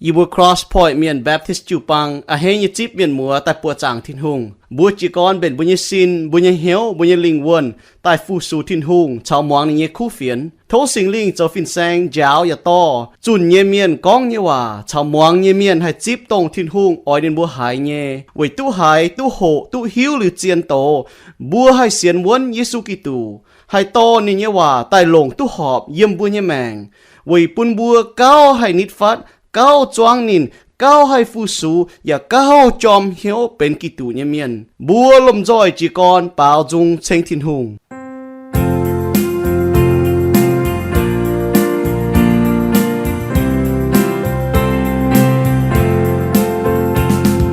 yie mbuo Cross Point Mienh Baptist jiu-baang a'hneiv nyei zipv mienh muoz daaih buoqc zaangc Tin-Hungh. Mbuo jiez gorn mbenc mbuo nyei sin, mbuo nyei hnyouv, mbuo nyei lingh wuonh daaih fu-sux Tin-Hungh caux muangx ninh nyei kuv fienx. Tov Singx Lingh zoux fin-saeng njaaux yaac dorh zunh nyei mienh gorngv nyei waac caux muangx nyei mienh haih zipv dongh Tin-Hungh oix ninh mbuo haiz nyei, weic duqv haiz, duqv hoqc, duqv hiuv liuz zien doz, mbuo haih sienx wuonv Yesu Giduc, haih dorh ninh nyei waac daaih longc duqv horpc yiem mbuo nyei maengc, weic bun mbuo gauh haih nitv fatv, gauh zuangv ninh, gauh haih fu-sux, yaac gauh jorm hnyouv benx Giduc nyei mienh. Mbuo lomh nzoih jiez gorn baaux nzung ceng Tin-Hungh.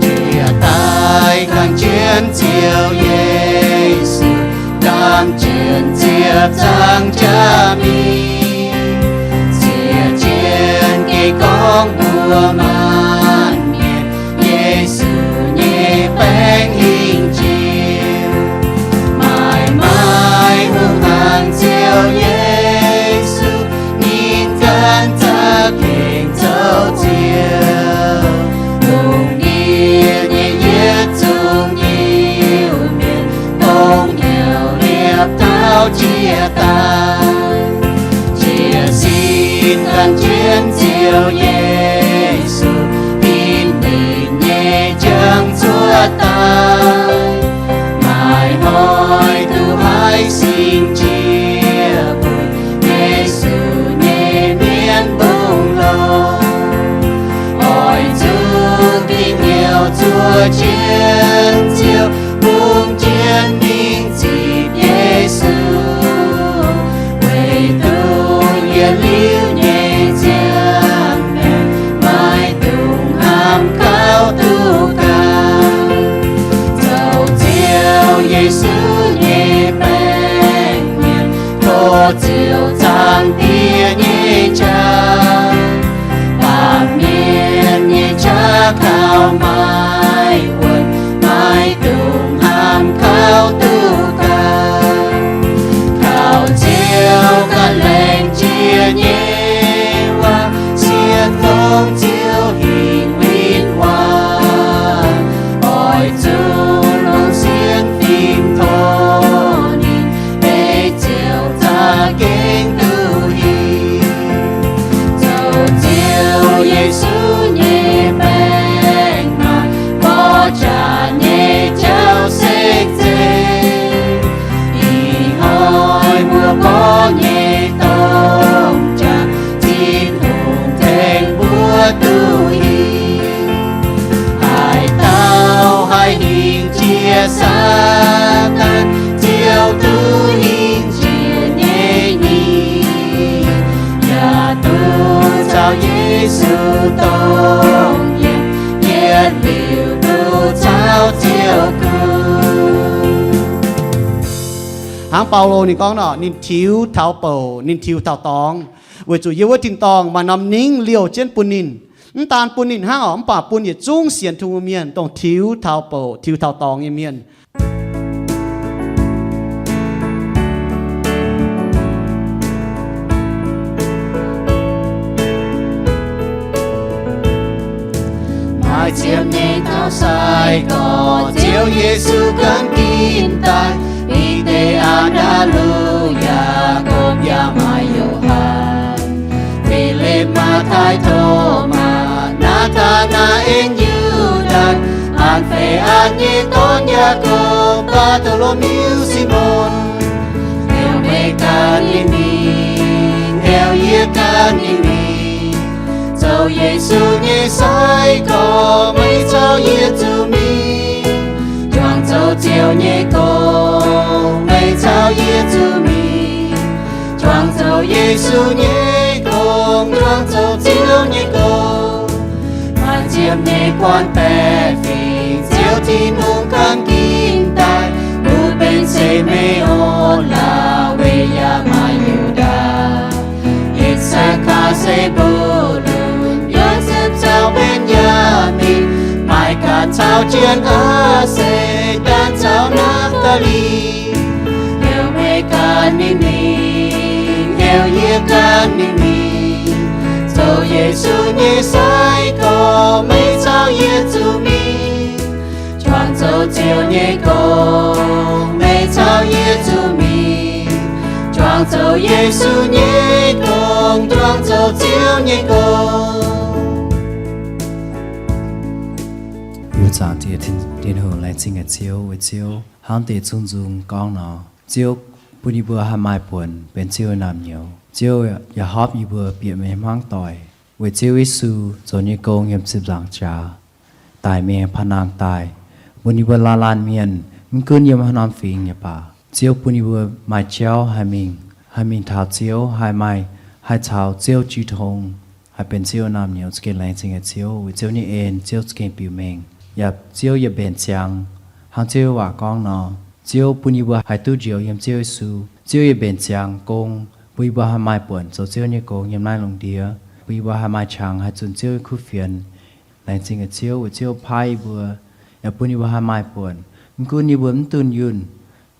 Jiex daaih kangh jienv Ziouv Yesu, ndamv jienv Ziouv zaangc jaa-mingh. Ziec jienv geh gorngv mbuox maanc mienh, Yesu nyei baengc hingh jiex. Maaih, maaih hungh hnaangx Ziouv Yesu, ninh ganh za'gengh zoux Ziouv. Lungh ndiev nyei yietc zungv Iu-Mienh, dongh hnyouv liepc taux jiex daaih, jiex sin gan jienv Ziouv Yesu, binc ninh nyei jangx cuotv daaih. Maaih hnoi duqv haiz singx jiex buonc Yesu nyei mienv mbungh longx. Oix zuqc gih hnyouv zuov jienv Ziouv, bungx jienv mingh zipc Yesu. Weic zuqc yietc liuz nyei ziangh maengc maiv dungx hnamv gauh duqv ganh. Zoux Ziouv Yesu nyei baengc mienh, tov Ziouv Zaangc Diex nyei qaqv, baamh mienh nyei qaqv kaux maiv wuonc, maiv dungx hnamv gauh duqv ganh. Kaux Ziouv ganh laengz jiex nyei waac, sienx fongc Ziouv hingh win-wangc. Oix zuqc longc sienx fim tov ninh, ei Ziouv za'gengh duqv hingh. Zoux Ziouv Yesu nyei baengc maaih mborqv jaax nyei jauv sekv zeiv. Ih hnoi mbuo mborqv nyei domh jaax, Tin-Hungh tengx mbuo duqv hingh. Haaix dauh haih hingh jiex Saadaan, Ziouv duqv hingh jiex nyei hnyouv, yaac duqv caux Yesu dongh yiem, yietc liuz duqv caux Ziouv gunv. Hnangv Baulo ninh gorngv nor, ninh tiux taux bouc, ninh tiux taux dorngx, weic zuqc yiem wuov tin-dorngh maaih norm ningv liouh jienv bun ninh. Mv daan bun ninh hnangv orqc, mv baac bun yietc zungv sienx Tin-Hungh mienh dongh tiux taux bouc, tiux taux dorngx nyei mienh. Maaih ziepc nyeic dauh sai-gorx Ziouv Yesu ganh ginv daaih, Bide, An^ndaa^lu, Yaakopv, yaac maaih Yo^han, Filipv, Matv^taai, Tomaa, Naa^taa^naa^en, Yu^ndaatc, An^fe^atc nyei dorn Yaakopv, Baatc^to^lo^miu, Simon, heuc meih ganh ninh mingh, heuc yie ganh ninh mingh. Zoux Yesu nyei sai-gorx, meih caux yie zuqc mingh. Juangc zoux Ziouv nyei gong, meih caux yie zuqc mingh. Juangc zoux Yesu nyei gong, juangc zoux Ziouv nyei gong. Maaih ziepc nyeic guanh baeqc fingx, Ziouv Tin-Hungh ganh ginv daaih, mbuo benx Se^me^on, Laa^we, yaac maaih Yu^ndaa, I^saa^kaa, Se^mbu^lon, Yo^sepv caux Mben^yaa^min, Maaiv^gaa caux Jien, Aa^se, Dan caux Napv^taa^li. Heuc meih ganh ninh mingh, heuc yie ganh ninh mingh, zoux Yesu nyei sai-gorx. Ziouv nyei gong, meih caux yie zuqc mingh, juangc zoux Yesu nyei gong, juangc zoux Ziouv nyei gong. Yiuh zaangc Diex Tin-Hungh, laengz zingh nyei Ziouv, weic Ziouv hnangv deix zungv nzung gorngv nor, Ziouv bun yie mbuo haih maaih buonc benx Ziouv nyei naamh nyouz. Ziouv yaac hopv yie mbuo bieqc mingh hmuangv doic, weic Ziouv Yesu zoux nyei gong yiem ziepc nzaangc jaax daic mingh paan-nangh daaih, bun yie mbuo laanh laanh mienh, mv gunv yiem haaix norm fingx yaac baac, Ziouv bun yie mbuo maaih jauv haih mingh, haih mingh taux Ziouv, haih maaih, haih caux Ziouv jiu tong, haih benx Ziouv naamh nyouz. Za'gengh laengz zingh nyei Ziouv, weic Ziouv nyei en, Ziouv za'gengh biux mengh, yaac Ziouv yaac mbenc ziangx hnangv Ziouv nyei waac gorngv nor, Ziouv bun yie mbuo haih duqv njoux yiem Ziouv Yesu. Ziouv yaac mbenc ziangx gong, bun yie mbuo haih maaih buonc zoux Ziouv nyei gong yiem naaiv lungh ndiev, bun yie mbuo haih maaih qangx haih zunh Ziouv nyei kuv fienx. Laengz zingh nyei Ziouv, weic Ziouv paaiv yie mbuo, yaac bun yie mbuo haih maaih buonc, mv gunv yie mbuo mv dunh yunh.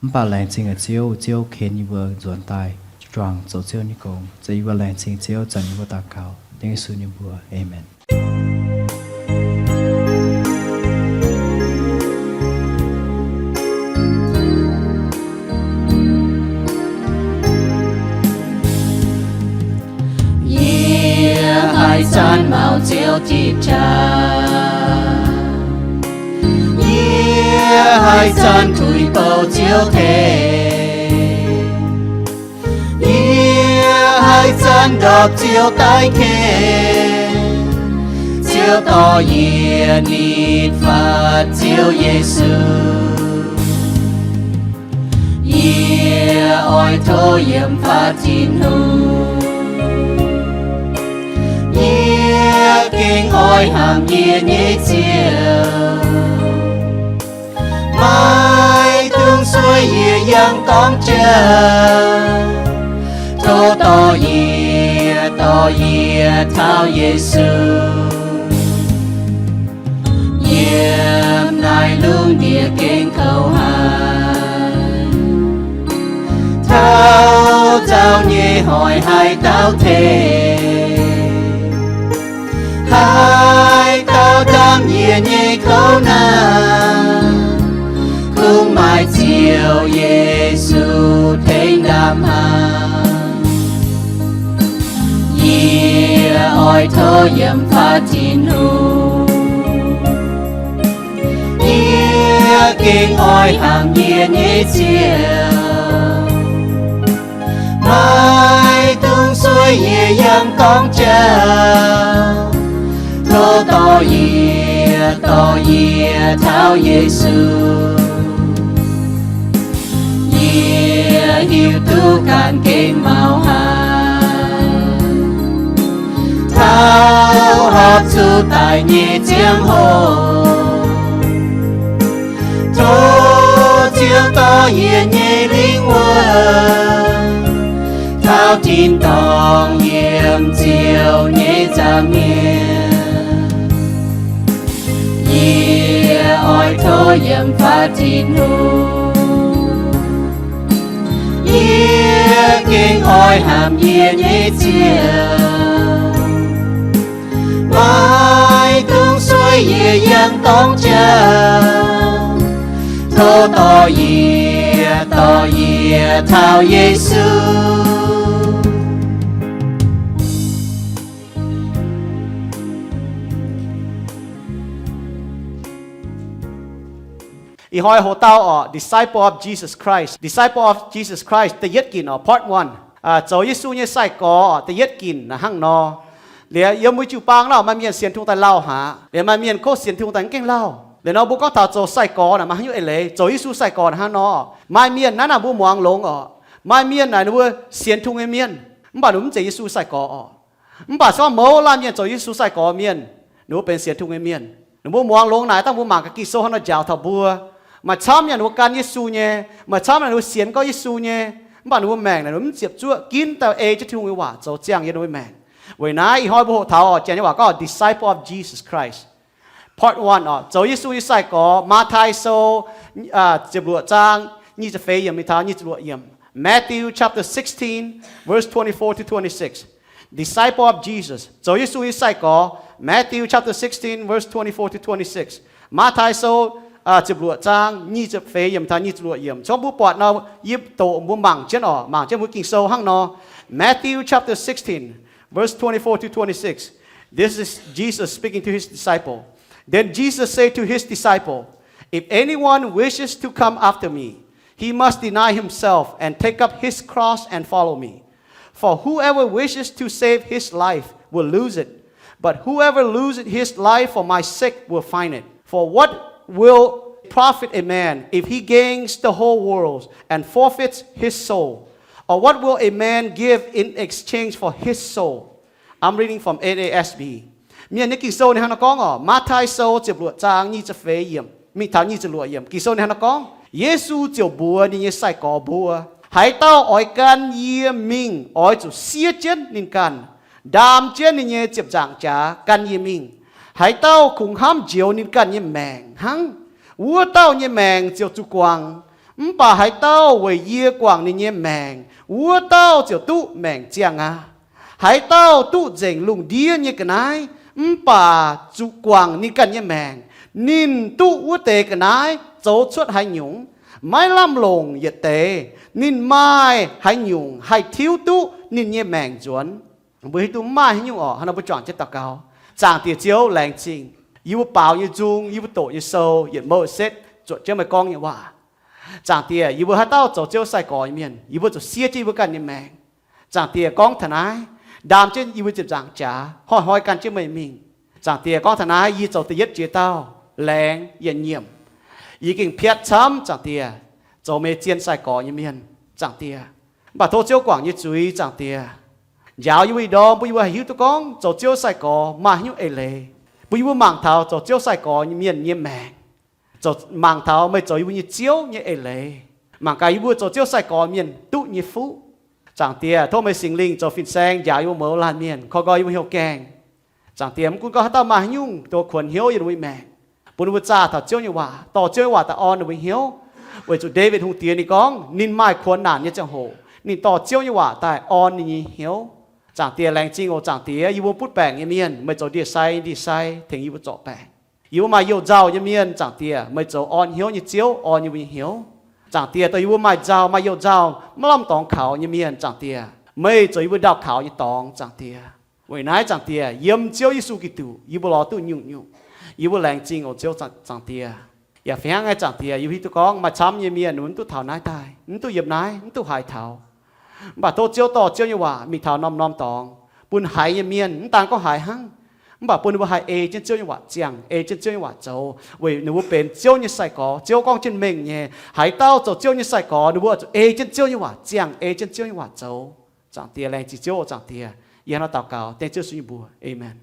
Mv baac laengz zingh nyei Ziouv, Ziouv ken yie mbuo nzuonx daaih juangc zoux Ziouv nyei gong. Ziouc yie mbuo laengz zingh Ziouv, zanc yie mbuo daux gaux dengv Yesu nyei mbuox. Aamen. Yie haaix zanc maux Ziouv diqv jaax, yie haaix zanc tuix bouh Ziouv tengx, yie haaix zanc ndorpc Ziouv daiv ken, Ziouv dorh yie nitv fatv Ziouv Yesu. Yie oix tov yiem fatv Tin-Hungh, yie gengh oix hnamv yie nyei Ziouv. Maiv dungx sueih yie yangh dorngx jauv, tov dorh yie, dorh yie taux Yesu. Yiem naaiv lungh ndiev gengh kouv haic, taux zaux nyei hoic haaix dauh tengx, haaix dauh ndaam yie nyei kouv naamh, kungx maaih Ziouv Yesu tengx ndaam hnangv. Yie oix tov yiem fatv Tin-Hungh, yie gengh oix hnamv yie nyei Ziouv. Maiv dungx sueih yie yangh dorngx jauv, tov dorh yie, dorh yie taux Yesu. Yie hiuv duqv ganh gengh maux haic, taux horpc zuqc daic nyei ziangh hoc, tov Ziouv dorh yie nyei lingv wuov taux tin-dorngh yiem Ziouv nyei nza'hmien. Yie oix tov yiem fatv Tin-Hungh, yie gengh oix hnamv yie nyei Ziouv. Maiv dungx sueih yie yangh dorngx jauv, tov dorh yie, dorh yie taux Yesu. Ih hnoi hoqc dauh orqc, Disciple of Jesus Christ. Disciple of Jesus Christ da'yietv ginc orqc, part one. Zoux Yesu nyei sai-gorx da'yietv ginc naaiv hnangv nor. Liuz yiem mbuo jiu-baang naaiv maaih mienh sienx Tin-Hungh daaih lauh haic, liuz maaih mienh kov sienx Tin-Hungh daaih mv gengh lauh. Liuz nor mbuo gorngv taux zoux sai-gorx naaic maaih haaix nyungc eix leiz. Zoux Yesu sai-gorx naaic hnangv nor, maaih mienh naaiv naaic mbuo muangx longx orqc. Maaih mienh naaic ninh mbuo sienx Tin-Hungh nyei mienh, mv baac ninh mbuo mv zeiz Yesu sai-gorx orqc. Mv baac se gorngv mouz laanh mienh zoux Yesu sai-gorx mienh, ninh mbuo benx sienx Tin-Hungh nyei mienh. Ninh mbuo muangx longx naaic dangh mbuo mangc gaax Ging-Sou hnangv nor njaaux taux mbuo. Maaih camv mienh ninh mbuo gan Yesu nyei, maaih camv mienh ninh mbuo sienx gorngv Yesu nyei, mv baac ninh mbuo maengc naaic ninh mbuo mv ziepc zuoqv ginv daaih ei jienv Tin-Hungh nyei waac zoux ziangh yiem ninh mbuo maengc. Weic naaiv ih hnoi mbuo hoqc taux orqc, Janx nyei waac gorngv orqc, Disciple of Jesus Christ. Part one orqc, zoux Yesu nyei sai-gorx. Matv^taai Sou ziepc luoqc zaang nyic ziepc feix yiemc mingh taux nyic ziepc luoqc yiemc. Matthew chapter sixteen, verse twenty-four to twenty-six. Disciple of Jesus, zoux Yesu nyei sai-gorx. Matthew chapter sixteen, verse twenty-four to twenty-six. Matv^taai Sou ziepc luoqc zaang nyic ziepc feix yiemc taux nyic ziepc luoqc yiemc. Congv mbuo buatc nor, yie doqc mbuo mangc jienv oc, mangc jienv mbuo Ging-Sou hnangv nor. Matthew chapter sixteen, verse twenty-four to twenty-six. This is Jesus speaking to his disciple. Then Jesus said to his disciple, "If anyone wishes to come after me, he must deny himself and take up his cross and follow me. For whoever wishes to save his life will lose it, but whoever loses his life for my sake will find it. For what will profit a man if he gains the whole world and forfeits his soul? Or what will a man give in exchange for his soul?" I'm reading from N A S B. Mienh nyei Ging-Sou ninh hnangv naaiv gorngv oc, Matv^taai Sou ziepc luoqc zaang nyic ziepc feix yiemc mingh taux nyic ziepc luoqc yiemc. Ging-Sou ninh hnangv naaiv gorngv, Yesu ziouc mbuox ninh nyei sai-gorx mbuo, Haaix dauh oix gan yie mingh, oix zuqc siev jienv ninh ganh, ndaam jienv ninh nyei ziepc nzaangc jaax gan yie mingh. Haaix dauh kungx hnamv njoux ninh ganh nyei maengc hnangv, wuov dauh nyei maengc ziouc zuqc guangc. Mv baac haaix dauh weic yie guangc ninh nyei maengc, wuov dauh ziouc duqv maengc ziangh aqv. Haaix dauh duqv nzengc lungh ndiev nyei ga'naaiv mv baac zuqc guangc ninh ganh nyei maengc, ninh duqv wuov deix ga'naaiv zoux cuotv haaix nyungc? Maiv lamh longc yietc deix. Ninh maaih haaix nyungc haih tiuv duqv ninh nyei maengc nzuonx? Mbuo hiuv duqv maaih haaix nyungc oc. Hnangv nor mbuo juangc jienv daux gaux. Zaangc Diex Ziouv, laengz zingh yie mbuo baaux nyei nzung, yie mbuo doqc nyei sou yietc mouc setv zuotc jienv meih gorngv nyei waac. Zaangc Diex, yie mbuo haaix dauh zoux Ziouv sai-gorx nyei mienh, yie mbuo zuqc siev jienv yie mbuo ganh nyei maengc. Zaangc Diex, gorngv taux naaiv, ndaam jienv yie mbuo ziepc nzaangc jaax, hnoi-hnoi gan jienv meih mingh. Zaangc Diex, gorngv taux naaiv, yie zoux da'yietv jiex dauh, laengz yietc nyiemc. Yie gengh piatv camv, Zaangc Diex, zoux meih zien sai-gorx nyei mienh, Zaangc Diex. Mv baac tov Ziouv guangc nyei zuiz, Zaangc Diex, njaaux yie mbuo ih ndorm, bun yie mbuo haih hiuv duqv gorngv zoux Ziouv sai-gorx maaih haaix nyungc eix leiz, bun yie mbuo mangc taux zoux Ziouv sai-gorx nyei mienh nyei maengc, zoux, mangc taux meih zoux yie mbuo nyei Ziouv nyei eix leiz, mangc gaax yie mbuo zoux Ziouv sai-gorx mienh duqv nyei fuqv. Zaangc Diex, tov meih Singx Lingh zoux fin-saeng njaaux yie mbuo mouz laanh mienh, koi nqoi yie mbuo hnyouv gaengh. Zaangc Diex, mv gunv gorngv haaix dauh maaih haaix nyungc, tov kuonx hnyouv yiem ninh mbuo nyei maengc, bun ninh mbuo zaah taux Ziouv nyei waac, dorh Ziouv nyei waac daaih orn ninh mbuo hnyouv. Weic zuqc Ndaawitv Hungh Diex ninh gorngv, ninh maaih kuonx naanc nyei ziangh hoc ninh dorh Ziouv nyei waac daaih orn ninh nyei hnyouv. Zaangc Diex, laengz zingh oc Zaangc Diex, yie mbuo butv baengc nyei mienh, meih zoux ndie-sai ndie-sai tengx yie mbuo zorc baengc. Yie mbuo maaih youh nzauh nyei mienh, Zaangc Diex, meih zoux orn hnyouv nyei Ziouv, orn yie mbuo nyei hnyouv. Zaangc Diex, dongh yie mbuo maaih nzauh, maaih youh nzauh, maiv lamh dorngx kaux nyei mienh, Zaangc Diex, meih zoux yie mbuo ndau kaux nyei dorngx, Zaangc Diex. Weic naaiv, Zaangc Diex, yiem Ziouv Yesu Giduc yie mbuo lorz duqv nyungc-nyungc. Yie mbuo laengz zingh oc Ziouv, Zaangc Diex. Yaac fih hnangv nyei, Zaangc Diex, yie mbuo hiuv duqv gorngv maaih camv nyei mienh mv duqv taux naaiv daaih, mv duqv yiem naaiv, mv duqv haaix taux. Mv baac tov Ziouv dorh Ziouv nyei waac mingh taux norm-norm dorngx, bun haiz nyei mienh, mv daan gorngv haiz hnangv, mv baac bun ninh mbuo haih ei jienv Ziouv nyei waac ziangh, ei jienv Ziouv nyei waac zoux, weic ninh mbuo benx Ziouv nyei sai-gorx. Ziouv gorngv jienv mengh nyei, haaix dauh zoux Ziouv nyei sai-gorx, ninh mbuo zuqc ei jienv Ziouv nyei waac ziangh, ei jienv Ziouv nyei waac zoux. Zaangc Diex, laengz zingh Ziouv oc, Zaangc Diex. Yie hnangv naaiv daux gaux dengv Ziouv Yesu nyei mbuox, Aamen.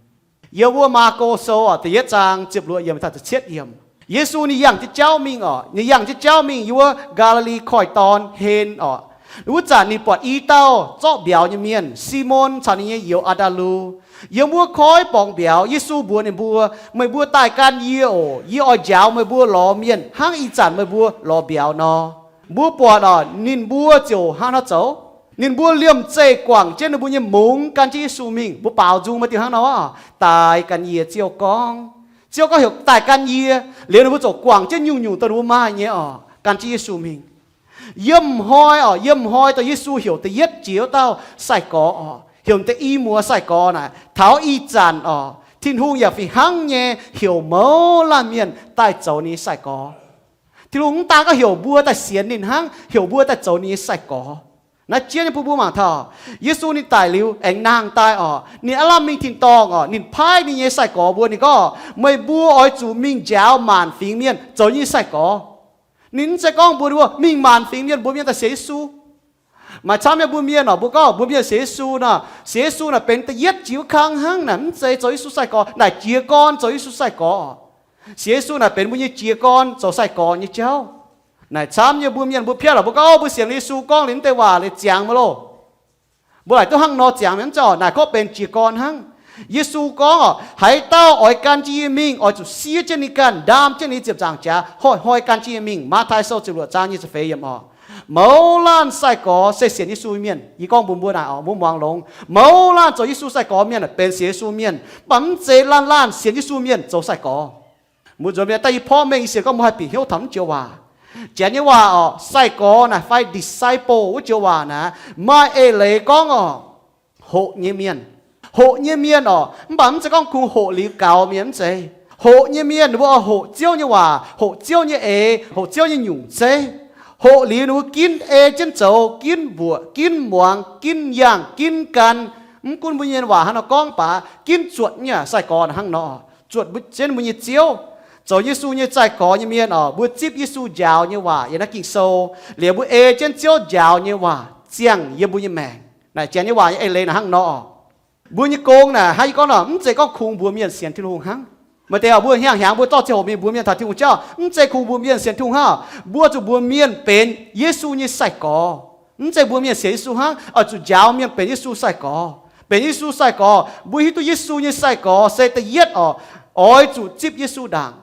Yiem wuov Maako Sou oc, da'yietv zaang ziepc luoqc yiemc taux ziepc cietv yiemc, Yesu ninh yangh jienv jauv mingh oc. Ninh yangh jienv jauv mingh yiem wuov Gaa^li^li Koiv-Dorn hen oc. Wuov zanc ninh buatc i dauh zorqv mbiauz nyei mienh, Simon caux ninh nyei youz Aa^ndaa^lu, yiem wuov koiv borngz mbiauz. Yesu mbuox ninh mbuo, Meih mbuo daaih gan yie oc. Yie oix njaaux meih mbuo lorz mienh hnangv ih zanc meih mbuo lorz mbiauz nor. Mbuo buatc oc, ninh mbuo ziouc hnangv haaix nor zoux? Ninh mbuo liemh zeih guangc jienv ninh mbuo nyei mungz gan jienv Yesu mingh. Mbuo baaux nzung maaih diuh hnangv nor, Daaih gan yie, Ziouv gorngv. Ziouv gorngv heuc daaih gan yie. Liuz ninh mbuo ziouc guangc jienv nyungc-nyungc dongh ninh mbuo maaih nyei oc, gan jienv Yesu mingh. Yiem hnoi oc, yiem hnoi dongh Yesu heuc da'yietv jiex wuov dauh sai-gorx oc, heuc deix i muoz sai-gorx naaic, taux ih zanc oc, Tin-Hungh yaac fih hnangv nyei heuc mouz laanh mienh daaih zoux ninh nyei sai-gorx. Tin-Hungh mv daan gorngv heuc mbuo daaih sienx ninh hnangv, heuc mbuo daaih zoux ninh nyei sai-gorx. Naaiv jiex nyei bun mbuo mangc taux, Yesu ninh daic liuz aengx nangh daaih oc, ninh aav lamh mingh tin-dorngh oc, ninh paaiv ninh nyei sai-gorx mbuo, ninh gorngv, Meih mbuo oix zuqc mingh njaaux maanc fingx mienh zoux yie nyei sai-gorx. Ninh mv zeiz gorngv mbuox ninh mbuo mingh maanc fingx mienh mbuox mienh daaih sienx Yesu. Maaih camv nyei mbuo mienh oc, mbuo gorngv mbuo mienh sienx Yesu nor, sienx Yesu naaic benx da'yietv jiex wuov kang hnangv naaic, mv zeiz zoux Yesu sai-gorx, naaic jiez gorn zoux Yesu sai-gorx. Sienx Yesu naaic benx mbuo nyei jiez gorn zoux sai-gorx nyei jauv. Naaic camv nyei mbuo mienh mbuo piatv lorqc, mbuo gorngv, Mbuo sienx Yesu gorngv liuz mv deix waac liuz ziangx maiv loh. Mbuo laaic duqv hnangv nor ziangx mienh mv zeiz oc, naaic gorngv benx jiez gorn hnangv. Yesu gorngv oc, Haaix dauh oix gan jienv yie mingh, oix zuqc siev jienv ninh ganh, ndaam jienv ninh ziepc nzaangc jaax, hnoi-hnoi gan jienv yie mingh. Matv^taai Sou ziepc luoqc zaang nyic ziepc feix yiemc oc. Mouz laanh sai-gorx se sienx Yesu mienh. Yie gorngv mbuox mbuo naaic oc, mbuo muangx longx. Mouz laanh zoux Yesu sai-gorx mienh benx sienx Yesu mienh, mv baac mv zeiz laanh laanh sienx Yesu mienh zoux sai-gorx. Mbuo nzuonx mienh daaih i porv mengh i sienx gorngv mbuo haih bieqc hnyouv taux mv joux waac. Janx nyei waac orqc, sai-gorx naaic fai disciple wuov joux waac naaic, maaih eix leiz gorngv orqc, hoqc nyei mienh. Hoqc nyei mienh orqc, mv baac mv zeiz gorngv kungx hoqc liuz gaux mienh mv zeiz. Hoqc nyei mienh ninh mbuo oix hoqc Ziouv nyei waac, hoqc Ziouv nyei eix, hoqc Ziouv nyei nyungc zeiv. Hoqc liuz ninh mbuo ginv ei jienv zoux, ginv mbuoqc, ginv muangx, ginv yangh, ginv gan. Mv gunv mbuo nyei waac hnangv nor gorngv baac ginv zuotc nyei sai-gorx hnangv nor, zuotc jienv mbuo nyei Ziouv. Zoux Yesu nyei sai-gorx nyei mienh orqc, mbuo zipv Yesu njaaux nyei waac yiem naaiv Ging-Sou, liuz mbuo ei jienv Ziouv njaaux nyei waac ziangh yiem mbuo nyei maengc. Naaic janx nyei waac nyei eix leiz naaic hnangv nor. Mbuo nyei gong naaic hnangv yie gorngv nor, mv zeiz gorngv kungx mbuox mienh sienx Tin-Hungh hnangv. Maaih deix mbuo hnyangx-hnyangx mbuo zorqv ziangh hoc mingh mbuox mienh taux Tin-Hungh jauv, mv zeiz kungx mbuox mienh sienx Tin-Hungh hnangv. Mbuo zuqc mbuox mienh benx Yesu nyei sai-gorx. Mv zeiz mbuox mienh sienx Yesu hnangv, oix zuqc njaaux mienh benx Yesu sai-gorx. Benx Yesu sai-gorx, mbuo hiuv duqv Yesu nyei sai-gorx se da'yietv orqc, oix zuqc zipv Yesu ndaangc.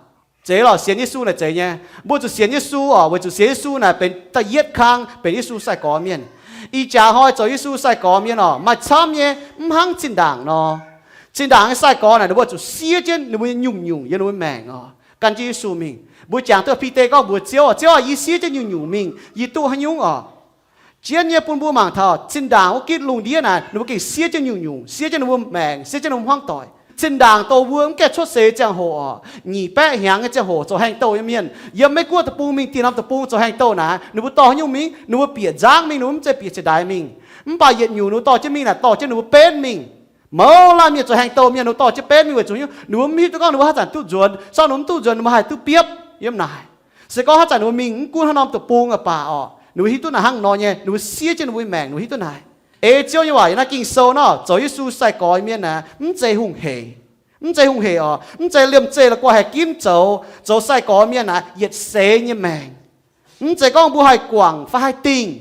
Zeiz lorqc, sienx Yesu naaic zeiz nyei. Mbuo zuqc sienx Yesu orqc, weic zuqc sienx Yesu naaic benx da'yietv kang benx Yesu sai-gorx mienh. Ih jaax hnoi zoux Yesu sai-gorx mienh orqc, maaih camv nyei mv hnangv zinh ndaangc nor. Zinh ndaangc nyei sai-gorx naaic ninh mbuo zuqc siev jienv ninh mbuo nyei nyungc-nyungc yiem ninh mbuo maengc orqc, gan jienv Yesu mingh. Mbuo jangx duqv Bide gorngv mbuox Ziouv, Ziouv aah, yie siev jienv nyungc-nyungc mingh, yie duqv haaix nyungc orqc? Jienv nyei bun mbuo mangc taux zinh ndaangc wuov gitv lungh ndiev naaic ninh mbuo gengh siev jienv nyungc-nyungc, siev jienv ninh mbuo maengc, siev jienv ninh mbuo hmuangv doic. Zinh ndaangc dongh mbuo mv gaengh cuotv seix ziangh hoc orqc, nyic baeqv hnyangx nyei ziangh hoc zoux haengh douh nyei mienh yiem Meiv Guoqv deic-bung mingh dieh norm deic-bung zoux haengh douh naaic, ninh mbuo dorh haaix nyungc mingh? Ninh mbuo bieqc nzangv mingh, ninh mbuo mv zeiz bieqc ziepc ndaix mingh. Mv baac yietc nyungc ninh mbuo dorh jienv mingh naaic dorh jienv ninh mbuo benv mingh. Mouz laanh mienh zoux haengh douh mienh ninh mbuo dorh jienv benv mingh weic zuqc haaix nyungc? Ninh mbuo mv hiuv duqv gorngv ninh mbuo haaix zanc duqv nzuonx, sorng ninh mbuo mv duqv nzuonx ninh mbuo haih duqv biopv yiem naaic. Se gorngv haaix zanc ninh mbuo mingh mv gunv haaix norm deic-bung aqv baac orqc, ninh mbuo hiuv duqv naaic hnangv nor nyei, ninh mbuo siev jienv ninh mbuo nyei maengc, ninh mbuo hiuv duqv naaic. Ei Ziouv nyei waac yiem naaiv Ging-Sou nor, zoux Yesu sai-gorx mienh naaic mv zeiz hungh heic. Mv zeiz hungh heic orqc, mv zeiz liemh zeih la'guaih haih ginv zoux. Zoux sai-gorx mienh naaic yietc seix nyei maengc. Mv zeiz gorngv mbuo haih guangc fai haih dingh.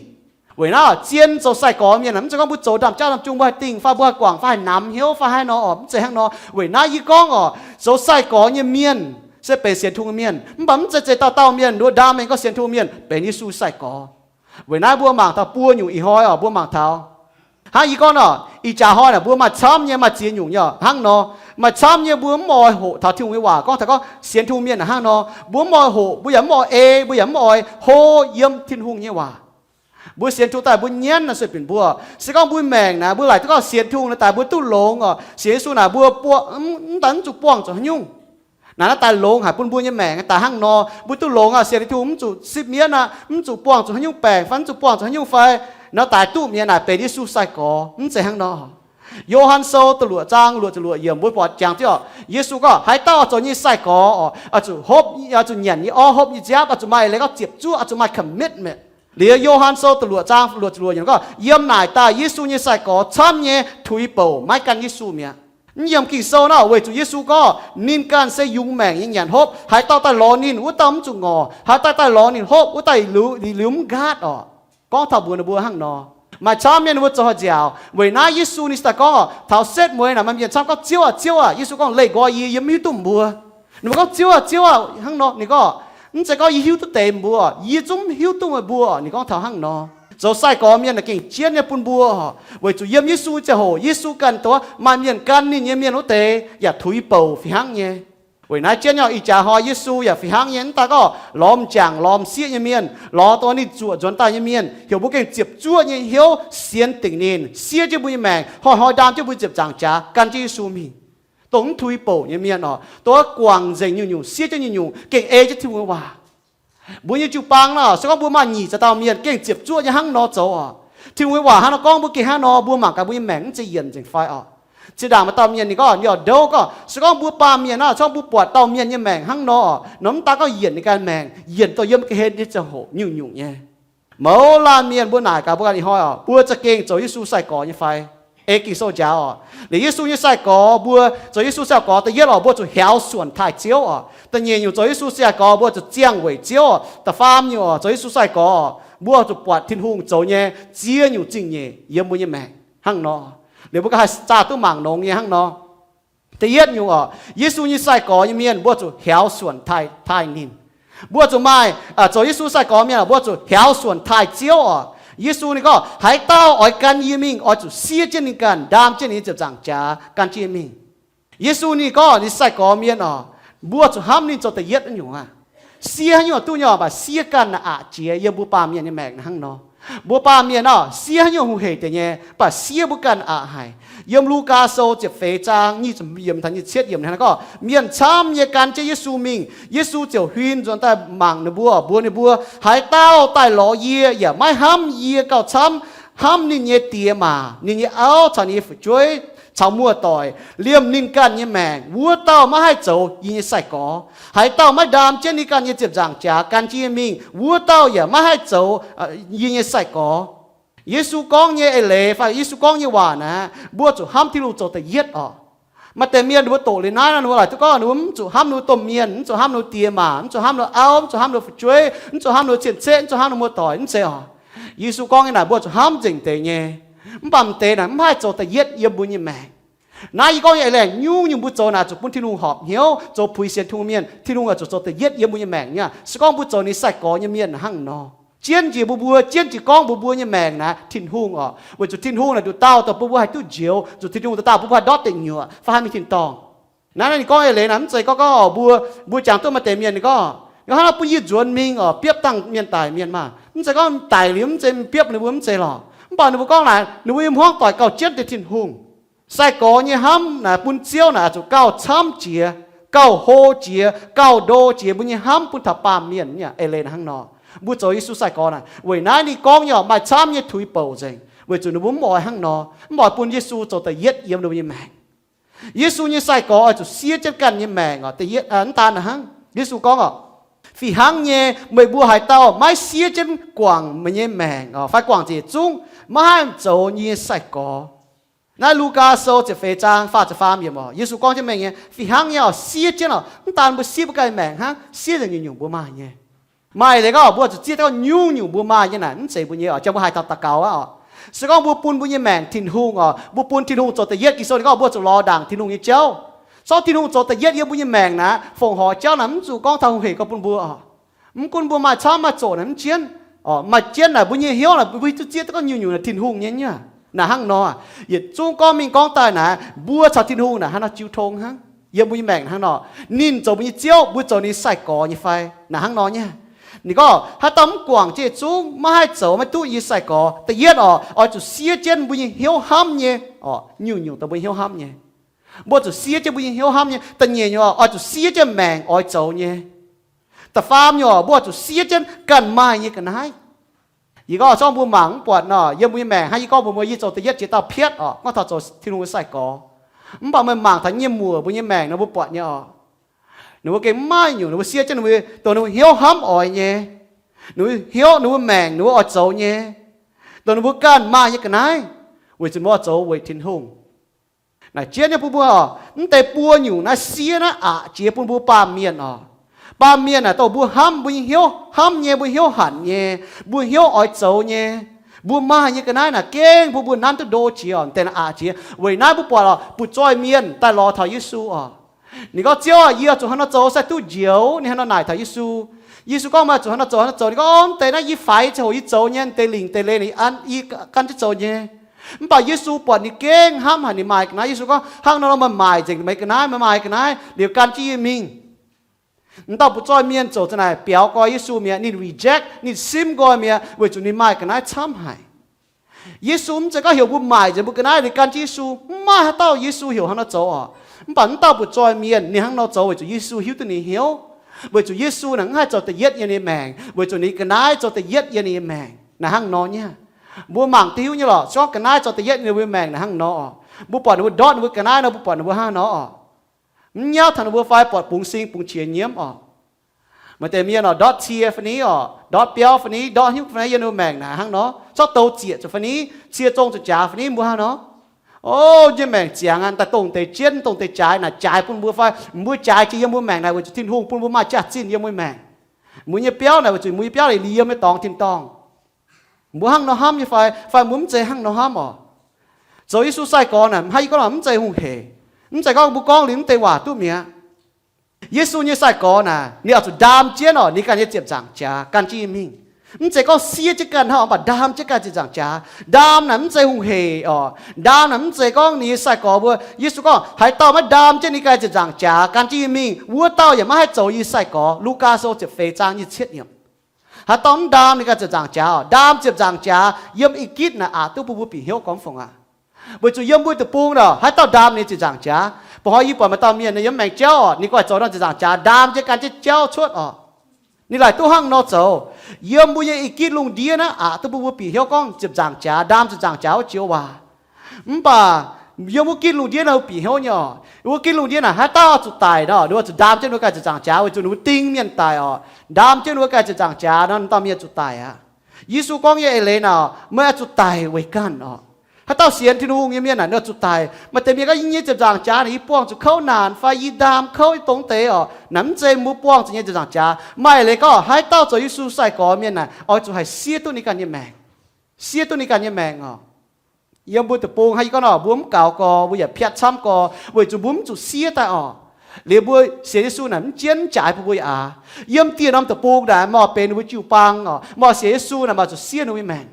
Weic naaiv zien zoux sai-gorx mienh mv zeiz gorngv mbuo zoux ndaamv-jaav ndaamv-jung mbuo haih dingh fai mbuo haih guangc fai haih namx hnyouv fai haaix nor orqc, mv zeiz hnangv nor. Weic naaiv yie gorngv orqc, zoux sai-gorx nyei mienh se benx sienx Tin-Hungh mienh, mv baac mv zeiz zeiz dauh dauh mienh nduov ndaam mienh gorngv sienx Tin-Hungh mienh benx Yesu sai-gorx. Weic naaiv mbuo mangc taux buo nyungc ih hnoi orqc, mbuo mangc taux hnangv yie gorngv orqc, ih jaax hnoi naaic mbuo maaih camv nyei, maaih ziex nyungc nyei hnangv nor. Maaih camv nyei mbuo mv oix hoqc taux Tin-Hungh nyei waac, gorngv taux gorngv sienx Tin-Hungh mienh hnangv nor, mbuo mv oix hoqc, mbuo yaac mv oix ei, mbuo yaac mv oix hlo yiem Tin-Hungh nyei waac. Mbuo sienx Tin-Hungh daaih mbuo nyienv naaic sueih binc mbuo. Se gorngv mbuo maengc naaic mbuo laaic duqv gorngv sienx Tin-Hungh naaic daaih mbuo duqv longx orqc, sienx Yesu naaic mbuo mv daaih mv zuqc buangh zuqc haaix nyungc. Naaic naaiv daaih longx haic bun mbuo nyei maengc daaih hnangv nor, mbuo duqv longx aqv, sienx Tin-Hungh mv zuqc sipv mienv aqv, mv zuqc buangh zuqc haaix nyungc baengc fai mv zuqc buangh zuqc haaix nyungc fai, nor daaih duqv mi'aqv naaic benx Yesu sai-gorx, mv zeiz hnangv nor. Yo^han Sou da'luoqc zaang luoqc ziepc luoqc yiemc mbuo buatc jangx jienv orqc, Yesu gorngv haaix dauh oix zoux nyei sai-gorx orqc, oix zuqc hopv, oix zuqc nyanc nyei orv, hopv nyei nziaamv, oix zuqc maaih eix leiz gorngv ziepc zuoqv, oix zuqc maaih commitment. Liuz Yo^han Sou da'luoqc zaang luoqc ziepc luoqc yiemc gorngv, yiem naaic daaih Yesu nyei sai-gorx camv nyei tuix bouc maiv gan Yesu mi'aqv. Mv yiem Ging-Sou nor, weic zuqc Yesu gorngv ninh ganh se yungz maengc nyei nyanc hopv. Haaix dauh daaih lorz ninh, wuov dauh mv zuqc ngorc. Haaix dauh daaih lorz ninh hopv, wuov dauh liuz, liuz mv nqaatv orqc. Gorngv taux mbuox ninh mbuo hnangv nor. Maaih camv mienh ninh mbuo zoux haaix nziaauc. Weic naaiv Yesu ninh daaih gorngv, taux setv mueiz naaic maaih mienh camv gorngv, Ziouv aah! Ziouv aah! Yesu gorngv, Leih nqoi yie, yie mv hiuv duqv mbuo. Ninh mbuo gorngv, Ziouv aah! Ziouv aah! Hnangv nor ninh gorngv, mv zeiz gorngv yie hiuv duqv deix mbuo, yie zungv mv hiuv duqv meih mbuo. Ninh gorngv taux hnangv nor. Zoux sai-gorx mienh naaic gengh jienv nyei bun mbuo, weic zuqc yiem Yesu ziangh hoc Yesu ganh dongh maaih mienh gan ninh nyei mienh wuov deix yaac tuix bouc fih hnangv nyei. Weic naaiv jienv nyei ih jaax hnoi Yesu yaac fih hnangv nyei, mv daaih gorngv lorz m'jangc lorz m'sieqv nyei mienh, lorz dongh ninh zuoqc nzuonx daaih nyei mienh, heuc mbuo gengh ziepc zuoqv nyei hnyouv sienx dingc ninh, siev jienv mbuo nyei maengc, hnoi-hnoi ndaam jienv mbuo ziepc nzaangc jaax gan jienv Yesu mingh. Dongh mv tuix bouc nyei mienh oc, dongh wuov guangc nzengc nyungc-nyungc, siev jienv nyungc-nyungc, gengh ei jienv Tin-Hungh nyei waac. Mbuo nyei jiu-baang nor, se gorngv mbuo maaih nyic za'gengh dauh mienh gengh ziepc zuoqv nyei hnangv nor zoux oc. Tin-Hungh nyei waac hnangv nor gorngv mbuo gengh hnangv nor, mbuo mangc gaax mbuo nyei maengc mv zeiz yienc nzengc fai oc. Zinh ndaangc maaih dauh mienh ninh gorngv, ninh oix ndouv gorngv, se gorngv mbuo baamh mienh nor, se gorngv mbuo buatc dauh mienh nyei maengc hnangv nor oc, nor mv daaih gorngv yienc ninh ganh maengc, yienc dongh yiem ga'hlen nyei ziangh hoc nyungc-nyungc nyei. Mouz laanh mienh mbuo naaic gaax mbuo ganh ih hnoi oc, mbuo za'gengh zoux Yesu sai-gorx nyei fai? Ei Ging-Sou njaaux oc. Liuz Yesu nyei sai-gorx, mbuo zoux Yesu sai-gorx, da'yietv oc, mbuo zuqc hiaaux suonc taaih Ziouv oc. Da'nyeic nyungc zoux Yesu sai-gorx, mbuo zuqc ziangh weic Ziouv oc. Da'faam nyungc oc, zoux Yesu sai-gorx oc, mbuo zuqc buatc Tin-Hungh zoux nyei ziex nyungc zingh nyeic yiem mbuo nyei maengc hnangv nor. Liuz mbuo ganh haih zaah duqv mangc longx nyei hnangv nor. Da'yietv nyungc oc, Yesu nyei sai-gorx nyei mienh mbuo zuqc hiaaux suonc taaih, taaih ninh. Mbuo zuqc maaih, zoux Yesu sai-gorx mienh oc, mbuo zuqc hiaaux suonc taaih Ziouv oc. Yesu ninh gorngv, haaix dauh oix gan yie mingh, oix zuqc siev jienv ninh ganh, ndaam jienv ninh nyei ziepc nzaangc jaax gan jienv yie mingh. Yesu ninh gorngv ninh sai-gorx mienh oc, Mbuo zuqc hnamv ninh zoux da'yietv nyungc aqv. Siev haaix nyungc duqv nyei oc, mv baac siev ganh naaic aqc jiex yiem mbuo baamh mienh nyei maengc hnangv nor. Mbuo baamh mienh oc, siev haaix nyungc hungh heic deix nyei, mv baac siev mbuo ganh aqc haic. Yiem Lugaa Sou ziepc feix zaang nyic ziepc yiemc taux nyic ziepc cietv yiemc hnangv naaiv gorngv, mienh camv nyei gan jienv Yesu mingh. Yesu ziouc huin nzuonx daaih mangc ninh mbuo, mbuox ninh mbuo, haaix dauh daaih lorz yie yaac maiv hnamv yie gauh camv hnamv ninh nyei diex maac, ninh nyei auv caux ninh nyei fu'jueiv caux muoz-doic, liemh ninh ganh nyei maengc, wuov dauh maiv haih zoux yie nyei sai-gorx. Haaix dauh maiv ndaam jienv ninh ganh nyei ziepc nzaangc jaax gan jienv yie mingh, wuov dauh yaac maiv haih zoux yie nyei sai-gorx. Yesu gorngv nyei eix leiz fai Yesu gorngv nyei waac naaic, mbuo zuqc hnamv Tin-Hungh zoux da'yietv oc. Maaih deix mienh ninh mbuo doqc liuz naaiv nor, ninh mbuo laaic duqv gorngv ninh mbuo mv zuqc hnamv ninh mbuo domh mienh, mv zuqc hnamv ninh mbuo diex maac, mv zuqc hnamv ninh mbuo auv, mv zuqc hnamv ninh mbuo fu'jueiv, mv zuqc hnamv ninh mbuo cien-ceqv, mv zuqc hnamv ninh mbuo muoz-doic, mv zeiz oc. Yesu gorngv nyei naaic mbuo zuqc hnamv nzengc deix nyei. Mv baac m'deix naaic mv haih zoux da'yietv yiem mbuo nyei maengc. Naaiv yie gorngv nyei eix leiz, nyungc-nyungc mbuo zoux naaic zuqc bun Tin-Hungh horpc hnyouv, zoux puix sienx Tin-Hungh mienh, Tin-Hungh oix zuqc zoux da'yietv yiem mbuo nyei maengc nyei. Se gorngv mbuo zoux ninh sai-gorx nyei mienh hnangv nor, jienv njiec mbuo mbuo, jienv jiex gorngv mbuox mbuo nyei maengc naaic Tin-Hungh oc, weic zuqc Tin-Hungh naaic nduqc dauh dongh bun mbuo haih duqv njoux, zuqc Tin-Hungh nduqc dauh bun mbuo haih ndortv deic nyuoqc fai haih mingh tin-dorngh. Naaiv ninh gorngv eix leiz naaic mv zeiz gorngv gorngv oc, mbuo, mbuo jangx duqv maaih deix mienh ninh gorngv, ninh gorngv hnangv nor bun yie nzuonx mingh oc, biopv dangh mienh daic mienh maah. Mv zeiz gorngv daic liuz mv zeiz biopv ninh mbuo mv zeiz lorqc. Mv baac ninh mbuo gorngv naaic ninh mbuo yiem hmuangv doic gauh jienv deix Tin-Hungh. Sai-gorx nyei hnamv naaic bun Ziouv naaic zuqc gauh camv jiex, gauh hlo jiex, gauh ndo jiex mbuo nyei hnamv bun taux baamh mienh nyei eix leiz naaic hnangv nor. Mbuo zoux Yesu sai-gorx naaic weic naaiv ninh gorngv nyei oc, maaih camv nyei tuix bouc nzengc, weic zuqc ninh mbuo mv oix hnangv nor, mv oix bun Yesu zoux da'yietv yiem ninh mbuo nyei maengc. Yesu nyei sai-gorx oix zuqc siev jienv ganh nyei maengc oc. Da'yietv, mv daan naaic hnangv, Yesu gorngv oc, fih hnangv nyei, meih mbuo haaix dauh maiv siev jienv guangc meih nyei maengc oc, fai guangc ziex zungv, maiv haih zoux yie nyei sai-gorx. Naaiv Lugaa Sou ziepc feix zaang faah ziepc faam yiemc oc, Yesu gorngv jienv mengh nyei, fih hnangv nyei oc, siev jienv oc. Mv daan mbuo siev mbuo ganh maengc hnangv, siev nzengc nyungc-nyungc mbuo maaih nyei. Maaih leiz gorngv mbuo zuqc zieqv gorngv nyungc-nyungc mbuo maaih nyei naaic, mv zeiz mbuo nyei oc, jang mbuo haih taux daux gaux aqv oc. Se gorngv mbuo bun mbuo nyei maengc Tin-Hungh oc, mbuo bun Tin-Hungh zoux da'yietv, Ging-Sou ninh gorngv mbuo zuqc lorz ndaangc Tin-Hungh nyei jauv. Sortv Tin-Hungh zoux da'yietv yiem mbuo nyei maengc naaic, fongc horc jauv naaic mv zuqc gorngv taux hungh heic gorx bun mbuo oc. Mv gunv mbuo maaih camv maaih zoqc naaic mv jienv oc, maaih jienv naaic mbuo nyei hnyouv naaic mbuo hiuv duqv zieqv gorngv nyungc-nyungc naaic Tin-Hungh nyei nyei. Naaic hnangv nor, yietc zungv gorngv mingh gorngv daaih naaic, mbuo caux Tin-Hungh naaic hnangv nor jiu tong hnangv. Yiem mbuo nyei maengc hnangv nor, ninh zoux mbuo nyei Ziouv, mbuo zoux ninh sai-gorx nyei fai? Naaic hnangv nor nyei. Ninh gorngv haaix dauh mv guangc jienv yietc zungv, maiv haih zoux maiv duqv yie nyei sai-gorx. Da'yietv oc, oix zuqc siev jienv mbuo nyei hnyouv hnamv nyei oc, nyungc-nyungc dongh mbuo hnyouv hnamv nyei. Mbuo zuqc siev jienv mbuo nyei hnyouv hnamv nyei. Da'nyeic nyungc oc, oix zuqc siev jienv maengc oix zoux nyei. Da'faam nyungc oc, mbuo oix zuqc siev jienv ganh maaih nyei ga'naaiv. Yie gorngv zorqv mbuo mangc mv buatc nor, yiem mbuo nyei maengc hnangv yie gorngv mbuox mbuo, yie zoux da'yietv jiex dauh pietv oc, gorngv taux zoux Tin-Hungh nyei sai-gorx. Mv baac meih mangc taux yie nyei muoc mbuo nyei maengc nor mbuo buatc nyei oc. Ninh mbuo gengh mv maaih nyungc ninh mbuo siev jienv ninh mbuo, dongh ninh mbuo hnyouv hnamv oix nyei, ninh mbuo hnyouv, ninh mbuo maengc ninh mbuo oix zoux nyei, dongh ninh mbuo ganh maaih nyei ga'naaiv, weic zuqc mbuo oix zoux weic Tin-Hungh. Naaic jienv nyei bun mbuo oc, mv deix buo nyungc naaiv siev naaiv aqc jiex bun mbuo baamh mienh oc. Baamh mienh naaic dongh mbuo hnamv, mbuo nyei hnyouv hnamv nyei, mbuo hnyouv hanc nyei, mbuo hnyouv oix zoux nyei, mbuo maaih nyei ga'naaiv naaic gengh bun mbuo nanv duqv ndo jiex oc, deix naaic aqc jiex. Weic naaiv mbuo buatc oc, butv-zoih mienh daaih lorz taux Yesu oc. Ninh gorngv, Ziouv aac, yie zuqc hnangv nor zoux sai duqv njoux? Ninh hnangv nor naaic taux Yesu. Yesu gorngv, Meih zuqc hnangv nor zoux, hnangv nor zoux. Ninh gorngv, Mv deix naaiv yie faix ziangh hoc yie zoux nyei, deix lingc deix leiz ninh an yie gan jienv zoux nyei. Mv baac Yesu buatc ninh gengh hnamv haic ninh maaih ga'naaiv. Yesu gorngv, Hnangv nor meih maaic nzengc meih ga'naaiv, meih maaih ga'naaiv liuz gan jienv yie mingh. M'dauh butv-zoih mienh ziouc za'naaic biaux nqoi Yesu mi'aqv, ninh reject, ninh simv nqoi mi'aqv, weic zuqc ninh maaih ga'naaiv camv haic. Yesu mv zeiz gorngv heuc mbuo maaic nzengc mbuo ga'naaiv liuz gan jienv Yesu. Mv maaih haaix dauh Yesu heuc hnangv nor zoux oc. Mv baac m'dauh butv-zoih mienh ninh hnangv nor zoux weic zuqc Yesu hiuv duqv ninh hnyouv, weic zuqc Yesu naaic mv haih zoux da'yietv yiem ninh maengc, weic zuqc ninh ga'naaiv zoux da'yietv yiem ninh maengc. Naaic hnangv nor nyei. Mbuo mangc duqv hiuv nyei lorqc, se gorngv ga'naaiv zoux da'yietv yiem mbuo maengc naaic hnangv nor oc. Mbuo buatc ninh mbuo ndortv ninh mbuo ga'naaiv nor, mbuo buatc ninh mbuo hnangv nor oc. Mv nyauv taux ninh mbuo fai buatc bungx sing bungx qiex nyiemv oc. Maaih deix mienh oc, ndortv cie fai ni oc, ndortv biauv fai ni, ndortv hnyouv fai ni, yiem ninh mbuo maengc naaic hnangv nor. Zorqv douz zieqc zuqc fai ni, cie zong zuqc jaax fai ni, mbuo hnangv nor. O, yie nyei maengc ziangx aqv, daaih dongh deix jienv, dongh deix jaaix naaic jaaix bun mbuo fai? Mbuo jaaix jiex yiem mbuo maengc naaic weic zuqc Tin-Hungh bun mbuo maaih jaax-zinh yiem mbuo maengc. Mbuo nyei biauv naaic weic zuqc mbuo nyei biauv leiz liuz yiem nyei dorngx tin-dorngh. Mbuo hnangv nor hnamv nyei fai? Fai mbuo mv zeiz hnangv nor hnamv oc? Zoux Yesu sai-gorx naaic, hnangv yie gorngv nor, mv zeiz hungh heic. Mv zeiz gorngv mbuo gorngv liuz mv deix waac duqv mi'aqv. Yesu nyei sai-gorx naaic, ninh oix zuqc ndaam jienv oc, ninh ganh nyei ziepc nzaangc jaax gan jienv yie mingh. Mv zeiz gorngv siev jienv ganh hnangv, mv baac ndaam jienv ganh ziepc nzaangc jaax. Ndaam naaic mv zeiz hungh heic orqc. Ndaam naaic mv zeiz gorngv ninh nyei sai-gorx mbuo, Yesu gorngv, haaix dauh maiv ndaam jienv ninh ganh ziepc nzaangc jaax gan jienv yie mingh, wuov dauh yaac maiv haih zoux yie sai-gorx. Lugaa Sou ziepc feix zaang nyic ziepc cietv yiemc. Haaix dauh mv ndaam ninh ganh ziepc nzaangc jaax orqc, ndaam ziepc nzaangc jaax yiem ih gitv naaic aqc duqv bun mbuo bieqc hnyouv gormx fongc aqv. Weic zuqc yiem mbuo deic-bung orqc, haaix dauh ndaam ninh ziepc nzaangc jaax? Ba'hnoi yie buatc maaih dauh mienh yiem maengx jauv orqc, ninh guaih zoux norm ziepc nzaangc jaax ndaam jienv gan jienv jauv cuotv orqc. Ninh laaic duqv hnangv nor zoux. Yiem mbuo nyei ih gitv lungh ndiev naaiv aqc duqv bun mbuo bieqc hnyouv gorngv ziepc nzaangc jaax, ndaam ziepc nzaangc jaax wuov joux waac. Mv baac yiem wuov gitv lungh ndiev naaiv mbuo bieqc hnyouv nyei orqc, wuov gitv lungh ndiev naaic haaix dauh zuqc daic nor, ninh mbuo zuqc ndaam jienv ninh mbuo ganh ziepc nzaangc jaax, weic zuqc ninh mbuo ding mienh daic orqc. Ndaam jienv ninh mbuo ganh ziepc nzaangc jaax nor, dauh mienh zuqc daic aqv. Yesu gorngv nyei eix leiz naaic, meih oix zuqc daic weic ganh orqc. Haaix dauh sienx Tin-Hungh nyei mienh naaic, ninh oix zuqc daic. Maaih deix mienh gorngv, yie nyei ziepc nzaangc jaax naaic yie buangh zuqc kouv naanc fai yie ndaam kouv dongh deix orqc, naaic mv zeiz mbuo buangh zuqc nyei ziepc nzaangc jaax. Maaih eix leiz gorngv haaix dauh zoux Yesu sai-gorx mienh naaic oix zuqc haih siev duqv ninh ganh nyei maengc. Siev duqv ninh ganh nyei maengc orqc. Yiem mbuo deic-bung hnangv yie gorngv nor, mbuo mv gaux gorx, mbuo yaac piatv camv gorx, weic zuqc mbuo mv zuqc siev daaih orqc. Liuz mbuo sienx Yesu naaic mv jienv jaaix bun mbuo yaac aax. Yiem dieh norm deic-bung naaic maaih benx ninh mbuo jiu-baang orqc, maaih sienx Yesu naaic maaih zuqc siev ninh mbuo nyei maengc.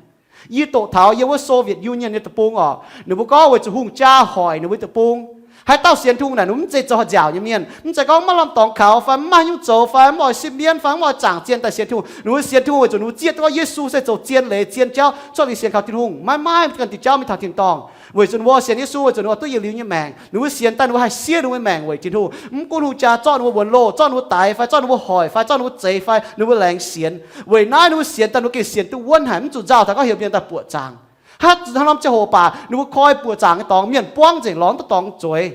Yie doqc taux yiem wuov Soviet Union nyei deic-bung orqc, ninh mbuo gorngv weic zuqc hungh jaa hoic ninh mbuo deic-bung. Haaix dauh sienx Tin-Hungh naaic, ninh mbuo mv zeiz zoux nziaauc nyei mienh, mv zeiz gorngv maiv lamh dorngx kaux fai mv maaih haaix nyungc zoux fai mv oix sipv mienv fai mv oix zaangc zien daaih sienx Tin-Hungh. Ninh mbuo sienx Tin-Hungh weic zuqc ninh mbuo zieqv duqv gorngv Yesu se zoux zien leiz zien jauv cuotv liuz sienx kaux Tin-Hungh, maiv maaih ganh diuh jauv mingh taux tin-dorngh. Weic zuqc ninh mbuo sienx Yesu weic zuqc ninh mbuo duqv yietc liuz nyei maengc. Ninh mbuo sienx daaih ninh mbuo haih siev ninh mbuo maengc weic Tin-Hungh. Mv gunv hungh jaa zorqv ninh mbuo wuonx loh, zorqv ninh mbuo daix fai zorqv ninh mbuo hoic fai zorqv ninh mbuo zeix fai ninh mbuo laengz sienx. Weic naaiv ninh mbuo sienx daaih ninh mbuo gengh sienx duqv wuonv haic, mv zuqc nzauh taux gorngv heuc mienh daaih buoqc zaangc. Haaix norm ziangh hoc baac ninh mbuo koi buoqc zaangc nyei dorngx mienh buangv nzengc, lorz mv duqv dorngx zueiz.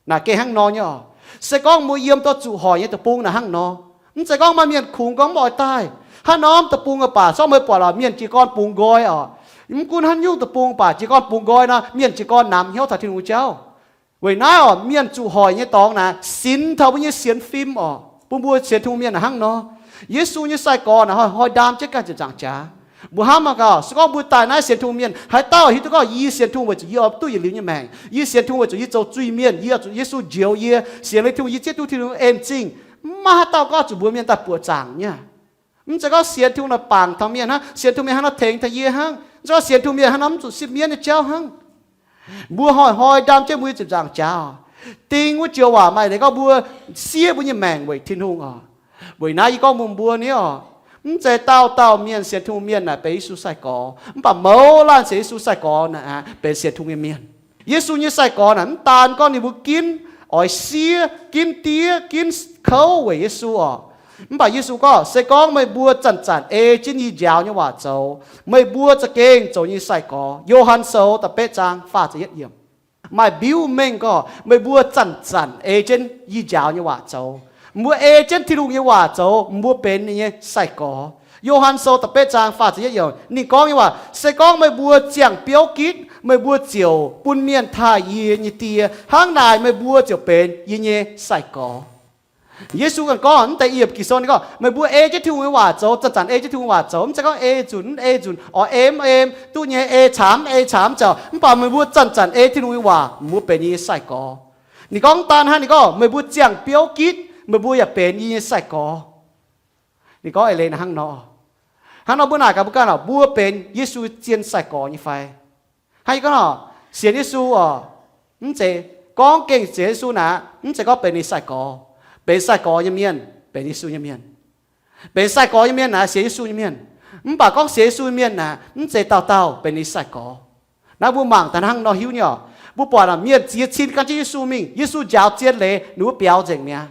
Naaic gengh hnangv nor nyei orqc. Se gorngv mbuo yiem dorh zuqc hoic nyei deic-bung naaic hnangv nor, mv zeiz gorngv maaih mienh kungx gorngv mv oix daaih. Haaix norm deic-bung baac, se gorngv meih buatc lorqc, mienh jiez gorn bungx nqoi orqc. Mv gunv haaix nyungc deic-bung baac jiez gorn bungx nqoi nor, mienh jiez gorn namx hnyouv taux Tin-Hungh jauv. Weic naaiv orqc, mienh zuqc hoic nyei dorngx naaic sinx taux mbuo nyei sienx fim orqc. Bun mbuo sienx Tin-Hungh mienh naaic hnangv nor. Yesu nyei sai-gorx naaic hnoi-hnoi ndaam jienv ganh ziepc nzaangc jaax. Mbuo hnamv mangc gaax, se gorngv mbuo daaih naaiv sienx Tin-Hungh mienh, haaix dauh hiuv duqv gorngv yie sienx Tin-Hungh weic zuqc yie oix duqv yietc liuz nyei maengc, yie sienx Tin-Hungh weic zuqc yie zoux zuiz-mienh, yie zuqc Yesu njoux yie, sienx liuz Tin-Hungh yie zieqv duqv Tin-Hungh en zingh. Mv maaih haaix dauh gorngv zuqc mbuox mienh daaih buoqc zaangc nyei. Mv zeiz gorngv sienx Tin-Hungh naaic bangc taux mienh hnangv, sienx Tin-Hungh mienh hnangv nor tengx taux yie hnangv. Mv zeiz gorngv sienx Tin-Hungh mienh hnangv nor mv zuqc sipv mienv nyei jauv hnangv. Mbuo hnoi-hnoi ndaam jienv mbuo nyei ziepc nzaangc jaax. Ding wuov joux waac maaih leiz gorngv mbuo siev mbuo nyei maengc weic Tin-Hungh oc. Weic naaiv yie gorngv mbuox mbuo ni oc, mv zeiz dauh dauh mienh sienx Tin-Hungh mienh naaic benx Yesu sai-gorx, mv baac mouz laanh sienx Yesu sai-gorx naaic benx sienx Tin-Hungh nyei mienh. Yesu nyei sai-gorx naaic mv daan gorngv ninh mbuo ginv oix siev, ginv diev, ginv kouv weic Yesu oc. Mv baac Yesu gorngv, se gorngv meih mbuo zanc-zanc ei jienv yie njaaux nyei waac zoux, meih mbuo za'gengh zoux yie nyei sai-gorx. Yo^han Sou da'betv zaang faah ziepc yietv yiemc. Maaih mbiuv mengh gorngv meih mbuo zanc-zanc ei jienv yie njaaux nyei waac zoux. Mbuo ei jienv Tin-Hungh nyei waac zoux, mbuo benx ninh nyei sai-gorx. Yo^han Sou da'betv zaang faah ziepc yietv yiemc ninh gorngv nyei waac, se gorngv meih mbuo ziangh biouv gitv, meih mbuo ziouc bun mienh taaih yie nyei Die. Hnangv naaic meih mbuo ziouc benx yie nyei sai-gorx. Yesu ganh gorngv mv deix yiem Ging-Sou ninh gorngv, meih mbuo ei jienv Tin-Hungh nyei waac zoux, zanc-zanc ei jienv Tin-Hungh waac zoux, mv zeiz gorngv ei nzunc mv ei nzunc, oix ei mv ei, duqv nyei ei caamx mv ei caamx ziouc, mv baac meih mbuo zanc-zanc ei Tin-Hungh nyei waac, mbuo benx yie nyei sai-gorx. Ninh gorngv mv daan hnangv, ninh gorngv meih mbuo ziangh biouv gitv, meih mbuo yaac benx yie nyei sai-gorx. Ninh gorngv eix leiz naaic hnangv nor. Hnangv nor mbuo naaic gaax mbuo ganh oc, mbuo benx Yesu zien sai-gorx nyei fai? Hnangv yie gorngv nor, sienx Yesu oc, mv zeiz gorngv gengh sienx Yesu naaic, mv zeiz gorngv benx ninh sai-gorx. Benx sai-gorx nyei mienh benx Yesu nyei mienh. Benx sai-gorx nyei mienh naaic sienx Yesu nyei mienh. Mv baac gorngv sienx Yesu nyei mienh naaic, mv zeiz dauh dauh benx ninh sai-gorx. Naaiv mbuo mangc daaih hnangv nor hiuv nyei oc. Mbuo buatc naaic mienh ziex cin gan jienv Yesu mingh, Yesu njaaux zien leiz, ninh mbuo biaux nzengc mi'aqv.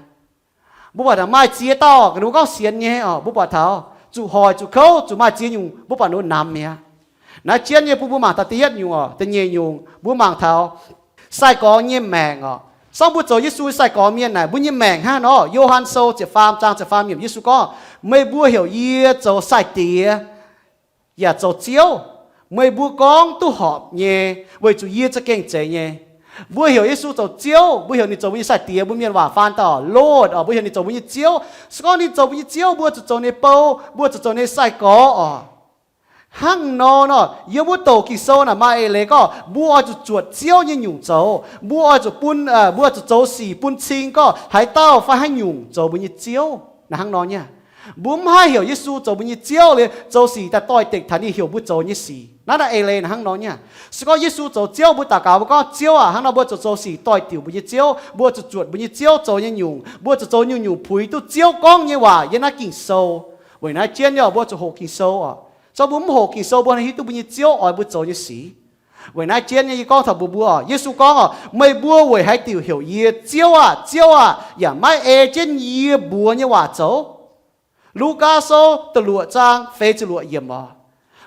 Mbuo buatc taux maaih ziex dauh, ninh mbuo gorngv sienx nyei oc, mbuo buatc taux zuqc hoic, zuqc kouv, zuqc maaih ziex nyungc, mbuo buatc ninh mbuo namx mi'aqv. Naaiv jienv nyei bun mbuo mangc taux da'yietv nyungc oc, da'nyeic nyungc, mbuo mangc taux sai-gorx nyei maengc oc. Sorng mbuo zoux Yesu sai-gorx mienh naaic, mbuo nyei maengc hnangv nor. Yo^han Sou ziepc faam zaang ziepc faam yiemc Yesu gorngv, meih mbuo heuc yie zoux sai-diex yaac zoux Ziouv. Meih mbuo gorngv duqv horpc nyei, weic zuqc yie za'gengh zeiz nyei. Mbuo heuc Yesu zoux Ziouv, mbuo heuc ninh zoux mbuo nyei sai-diex, mbuo mienh waac faan dauh Lord oc, mbuo heuc ninh zoux mbuo nyei Ziouv. Se gorngv ninh zoux mbuo nyei Ziouv, mbuo zuqc zoux ninh bou, mbuo zuqc zoux ninh sai-gorx oc. Hnangv nor nor, yiem wuov douc Ging-Sou naaic maaih eix leiz gorngv mbuo oix zuqc zuotc Ziouv nyei nyungc zoux. Mbuo oix zuqc bun, mbuo oix zuqc zoux sic bun cing gorngv haaix dauh fai haaix nyungc zoux mbuo nyei Ziouv. Naaiv hnangv nor nyei. Mbuo mv haih heuc Yesu zoux mbuo nyei Ziouv liuz zoux sic daaih doix-dekc taux ninh heuc mbuo zoux nyei sic. Naaiv naaiv eix leiz hnangv nor nyei. Se gorngv Yesu zoux Ziouv, mbuo daux gaux mbuo gorngv, Ziouv aah, hnangv nor mbuo zoux zoux sic doix diuc mbuo nyei Ziouv, mbuo zuqc zuotc mbuo nyei Ziouv zoux nyei nyungc, mbuo zuqc zoux nyungc-nyungc puix duqv Ziouv gorngv nyei waac yiem naaiv Ging-Sou. Weic naaiv jienv nyei mbuo zuqc hoqc Ging-Sou oc. Se gorngv mbuo mv hoqc Ging-Sou, mbuo hiuv duqv mbuo nyei Ziouv oix mbuo zoux nyei sic. Weic naaiv jienv nyei yie gorngv taux mbuox mbuo oc, Yesu gorngv oc, meih mbuo weic haaix diuc heuc yie, Ziouv aah, Ziouv aah, yaac maiv ei jienv yie mbuox nyei waac zoux? Lugaa Sou da'luoqc zaang feix ziepc luoqc yiemc oc.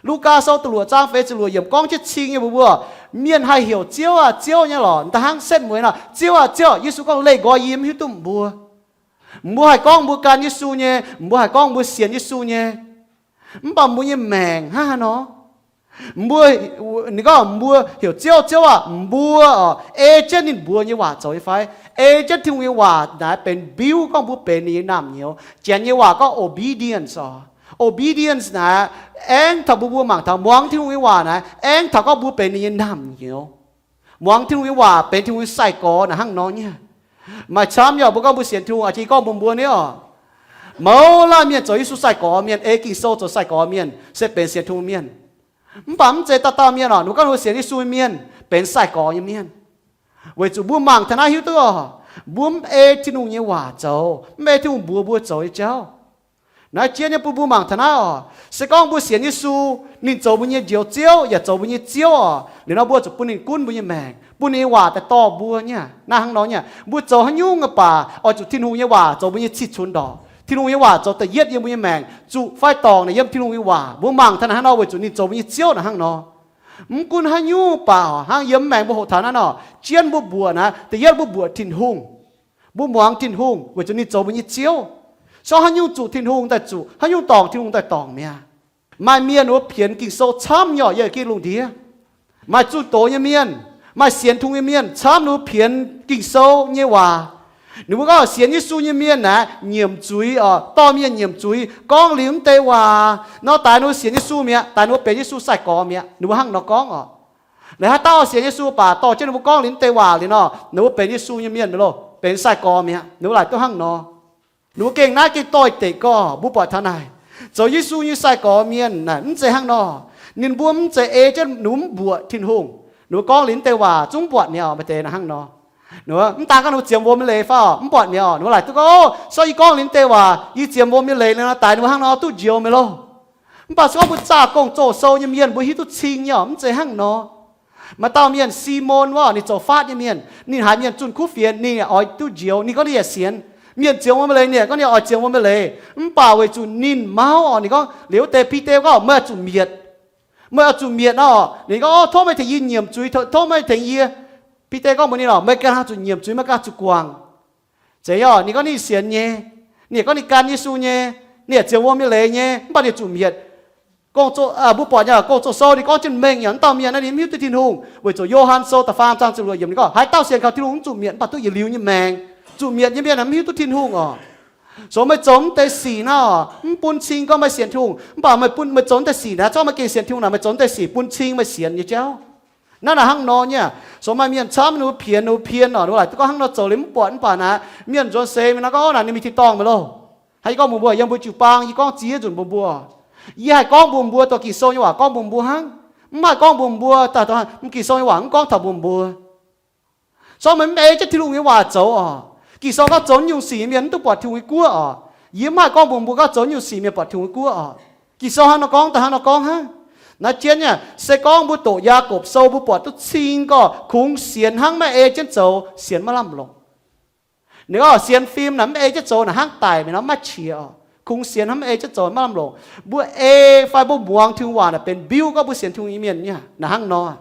Lugaa Sou da'luoqc zaang feix ziepc luoqc yiemc gorngv jienv cing nyei mbuox mbuo, mienh haih heuc Ziouv aah, Ziouv nyei lorqc, da'hnangv setv mueiz nor, Ziouv aah, Ziouv. Yesu gorngv, leih nqoi yie mv hiuv duqv mbuo. Mbuo haih gorngv mbuo gan Yesu nyei, mbuo haih gorngv mbuo sienx Yesu nyei, mv baac mbuo nyei maengc hnangv haaix nor? Mbuo, ninh gorngv mbuo heuc Ziouv, Ziouv aah, mbuo oc, ei jienv ninh mbuox nyei waac zoux nyei fai? Ei jienv Tin-Hungh nyei waac naaic benx mbiuv gorngv mbuo benx ninh nyei naamh nyouz. Janx nyei waac gorngv obedience oc. Obedience naaic aengx taux mbuo, mbuo mangc taux muangx Tin-Hungh nyei waac naaic aengx taux gorngv mbuo benx ninh nyei naamh nyouz. Muangx Tin-Hungh nyei waac benx Tin-Hungh nyei sai-gorx naaic hnangv nor nyei. Maaih camv nyei mbuo gorngv mbuo sienx Tin-Hungh, aa, jiex gorngv mbuox mbuo nyei oc, mouz laanh mienh zoux Yesu sai-gorx mienh, ei Ging-Sou zoux sai-gorx mienh se benx sienx Tin-Hungh mienh. Mv baac mv zeiz dauh dauh mienh oc, ninh mbuo gorngv ninh mbuo sienx Yesu nyei mienh benx sai-gorx nyei mienh. Weic zuqc mbuo mangc taux naaiv hiuv duqv oc, mbuo mv ei Tin-Hungh nyei waac zoux, mv ei Tin-Hungh mbuox mbuo zoux nyei jauv. Naaiv jienv nyei bun mbuo mangc taux naaiv oc, se gorngv mbuo sienx Yesu, ninh zoux mbuo nyei Njoux Ziouv yaac zoux mbuo nyei Ziouv oc, liuz nor mbuo zuqc bun ninh gunv mbuo nyei maengc, bun ninh nyei waac daaih dorh mbuo nyei. Naaiv hnangv nor nyei, mbuo zoux haaix nyungc nyei baac oix zuqc Tin-Hungh nyei waac zoux mbuo nyei cih cunx ndorqc. Tin-Hungh nyei waac zoux da'yietv yiem mbuo nyei maengc, zuqc fai dorngc naaic yiem Tin-Hungh nyei waac. Mbuo mangc taux naaiv hnangv nor weic zuqc ninh zoux mbuo nyei Ziouv naaic hnangv nor. Mv gunv haaix nyungc baac hnangv yiem mv maengx mbuo hoqc taux naaiv nor, jienv mbuo mbuoqc naaiv, da'yietv mbuo mbuoqc Tin-Hungh. Mbuo muangx Tin-Hungh weic zuqc ninh zoux mbuo nyei Ziouv. Se gorngv haaix nyungc zuqc Tin-Hungh daaih zuqc, haaix nyungc dorngc Tin-Hungh daaih dorngc mi'aqv. Maaih mienh ninh mbuo pienx Ging-Sou camv nyei oc, yiem Ging-Sou lungh ndiev. Maaih zunh doz nyei mienh, maaih sienx Tin-Hungh nyei mienh camv ninh mbuo pienx Ging-Sou nyei waac. Ninh mbuo gorngv sienx Yesu nyei mienh naaic nyiemc zuiz oc, dorh mienh nyiemc zuiz, gorngv liuz mv deix waac nor, daaix ninh mbuo sienx Yesu mi'aqv, daaix ninh mbuo benx Yesu sai-gorx mi'aqv. Ninh mbuo hnangv nor gorngv oc. Naaic haaix dauh sienx Yesu baac dorh jienv ninh mbuo gorngv liuz mv deix waac liuz nor, ninh mbuo benx Yesu nyei mienh mi'aqv loh, benx sai-gorx mi'aqv. Ninh mbuo laaic duqv hnangv nor. Ninh mbuo gengh naaiv gengh doix-dekc gorngv mbuo buatc taux naaic, zoux Yesu nyei sai-gorx mienh naaic mv zeiz hnangv nor. Ninh mbuo mv zeiz ei jienv, ninh mbuo mv mbuoqc Tin-Hungh. Ninh mbuo gorngv liuz mv deix waac zungv mv buatc mi'aqv oc, maaih deix naaic hnangv nor. Ninh mbuo mv daan gorngv ninh mbuo ziemx wuom nyei leiz fai oc, mv buatc mi'aqv oc. Ninh mbuo laaic duqv gorngv, o, se gorngv yie gorngv liuz mv deix waac, yie ziemx wuom nyei leiz liuz nor, daaix ninh mbuo hnangv nor duqv njoux mi'aqv loh. Mv baac se gorngv mbuo zaah gong-zoh sou nyei mienh mbuo hiuv duqv cing nyei oc, mv zeiz hnangv nor. Maaih dauh mienh Simon wuov, ninh zoux faatv nyei mienh, ninh haiz mienh zunh kuv fienx, ninh yaac oix duqv njoux, ninh gorngv ninh yaac sienx. Mienh ziemx wuom nyei leiz, ninh yaac gorngv ninh oix ziemx wuom nyei leiz. Mv baac weic zuqc ninh mauv oc, ninh gorngv liuz wuov deix, Bide gorngv, meih oix zuqc mietc. Meih oix zuqc mietc nor, ninh gorngv, o, tov meih tengx yie nyiemc zuiz, tov meih tengx yie. Bide gorngv mbuox ninh oc, meih ganh haih zuqc nyiemc zuiz, meih ganh zuqc guangc. Zeiz nyei oc, ninh gorngv ninh sienx nyei, ninh yaac gorngv ninh gan Yesu nyei, ninh yaac ziemx wuom nyei leiz nyei, mv baac ninh zuqc mietc. Gong-zoh, mbuo buatc nyei gong-zoh sou ninh gorngv jienv mengh yaac mv dauh mienh naaiv ninh mv hiuv duqv Tin-Hungh. Weic zuqc Yo^han Sou da'faam zaang ziepc luoqc yiemc ninh gorngv, haaix dauh sienx kaux Tin-Hungh mv zuqc mietc, mv baac duqv yietc liuz nyei maengc. Zuqc mietc nyei mienh mv hiuv duqv Tin-Hungh oc. So meih zoux mv deix sic naaiv oc, mv bun cing gorngv meih sienx Tin-Hungh, mv baac meih bun, meih zoux mv deix sic naaiv, zorqv meih gengh sienx Tin-Hungh naaic, meih zoux mv deix sic bun cing meih sienx nyei jauv. Naaiv naaic hnangv nor nyei. So maaih mienh camv ninh mbuo pienx, ninh mbuo pien oc, ninh mbuo laaic duqv gorngv hnangv nor zoux liuz mv buatc, mv baac naaic mienh nzuonx seix mingh naaiv gorngv naaic ninh mingh tin-dorngh mi'aqv loh. Haaix, yie gorngv mbuox mbuo, yiem mbuo jiu-baang yie gorngv ziex nzunc mbuox mbuo. Yie haih gorngv mbuox mbuo, dorh Ging-Sou nyei waac gorngv mbuox mbuo hnangv. Mv haih gorngv mbuox mbuo daaih, Ging-Sou nyei waac mv gorngv taux mbuox mbuo. So meih mv ei jienv Tin-Hungh nyei waac zoux oc, Ging-Sou gorngv zoux naaiv nyungc sic nyei mienh mv duqv buatc Tin-Hungh nyei guoqv oc. Yie mv haih gorngv mbuox mbuo gorngv zoux naaiv nyungc sic mienh buatc Tin-Hungh nyei guoqv oc. Ging-Sou hnangv nor gorngv, daaih hnangv nor gorngv hnangv. Naaiv jienv nyei, se gorngv mbuo doqc Yaagorpc Sou mbuo buatc duqv cing gorngv kungx sienx hnangv maiv ei jienv zoux, sienx maiv lamh longc. Ninh gorngv sienx fim naaic mv ei jienv zoux naaic hnangv daic mingh nor maiv qiex oc. Kungx sienx hnangv mv ei jienv zoux maiv lamh longc. Mbuo ei fai mbuo muangx Tin-Hungh waac naaic benx mbiuv gorngv mbuo sienx Tin-Hungh nyei mienh nyei naaic hnangv nor.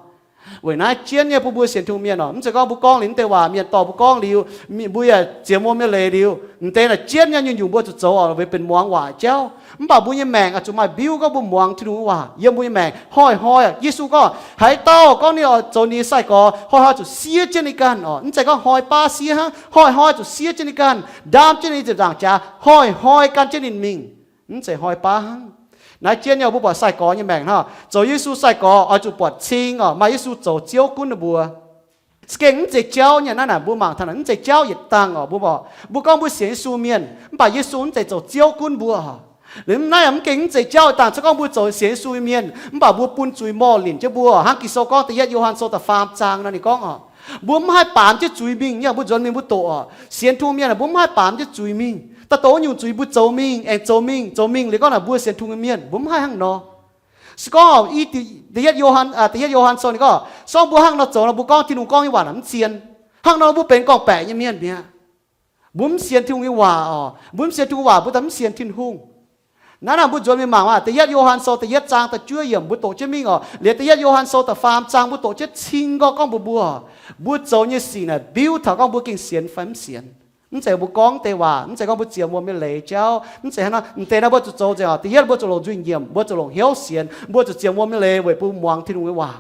Weic naaiv jienv nyei bun mbuo sienx Tin-Hungh mienh oc, mv zeiz gorngv mbuo gorngv liuz mv deix waac mienh dorh mbuo gorngv liuz, mbuo yaac ziemx wuom nyei leiz liuz, mv deix naaic jienv nyei nyungc-nyungc mbuo zuqc zoux oc, weic benx muangx waac jauv. Mv baac mbuo nyei maengc oix zuqc maaih mbiuv gorngv mbuo muangx Tin-Hungh nyei waac yiem mbuo nyei maengc hnoi-hnoi. Yesu gorngv haaix dauh gorngv ninh oix zoux ninh nyei sai-gorx, hnoi-hnoi zuqc siev jienv ninh ganh oc. Mv zeiz gorngv hnoi baav siev hnangv, hnoi-hnoi zuqc siev jienv ninh ganh, ndaam jienv ninh ziepc nzaangc jaax, hnoi-hnoi gan jienv ninh mingh. Mv zeiz hnoi baav hnangv. Naaiv jienv nyei mbuo buatc sai-gorx nyei maengc hnangv. Zoux Yesu sai-gorx oix zuqc buatc cing oc, maaih Yesu zoux Ziouv gunv ninh mbuo. Za'gengh mv zeiz jauv nyei. Naaiv naaic mbuo mangc taux naaic mv zeiz jauv yietc dangh oc. Mbuo mbuo gorngv mbuo sienx Yesu mienh, mv baac Yesu mv zeiz zoux Ziouv gunv mbuo. Liuz naaiv yaac mv gengh mv zeiz jauv yietc dangh. Se gorngv mbuo zoux sienx Yesu nyei mienh mv baac mbuo bun zuiz morh linc jienv mbuo, hnangv Ging-Sou gorngv da'yietv Yo^han Sou da'faam zaang nor ninh gorngv oc, mbuo mv haih baamz jienv zuiz mingh nyei. Mbuo nzuonx mingh mbuo doqc oc, sienx Tin-Hungh mienh mbuo mv haih baamz jienv zuiz mingh. Daaih doqc wuov nyungc zuiz mbuo zoux mingh, aengx zoux mingh, zoux mingh liuz gorngv naaic mbuo sienx Tin-Hungh nyei mienh. Mbuo mv haih hnangv nor. Se gorngv i, da'yietv Yo^han, da'yietv Yo^han Sou ninh gorngv, se gorngv mbuo hnangv nor zoux nor, mbuo gorngv Tin-Hungh gorngv nyei waac naaic mv zien. Hnangv nor mbuo benx gorngv-baeqc nyei mienh mi'aqv. Mbuo mv sienx Tin-Hungh nyei waac oc. Mbuo mv sienx Tin-Hungh waac, mbuo daaih mv sienx Tin-Hungh. Naaiv naaic mbuo nzuonx mingh mangc maah, da'yietv Yo^han Sou da'yietv zaang da'juov yiemc mbuo doqc jienv mingh oc. Liuz da'yietv Yo^han Sou da'faam zaang mbuo doqc jienv cing gorngv, gorngv mbuo, mbuo, mbuo zoux nyei sic naaic biuv taux gorngv mbuo gengh sienx fai mv sienx. Mv zeiz mbuo gorngv deix waac, mv zeiz gorngv mbuo ziemx wuom nyei leiz jauv, mv zeiz hnangv nor. M'deix naaiv mbuo zuqc zoux nzengc oc. Da'yietv mbuo zuqc longc nzuih nyiemc, mbuo zuqc longc hnyouv sienx, mbuo zuqc ziemx wuom nyei leiz weic bun muangx Tin-Hungh nyei waac.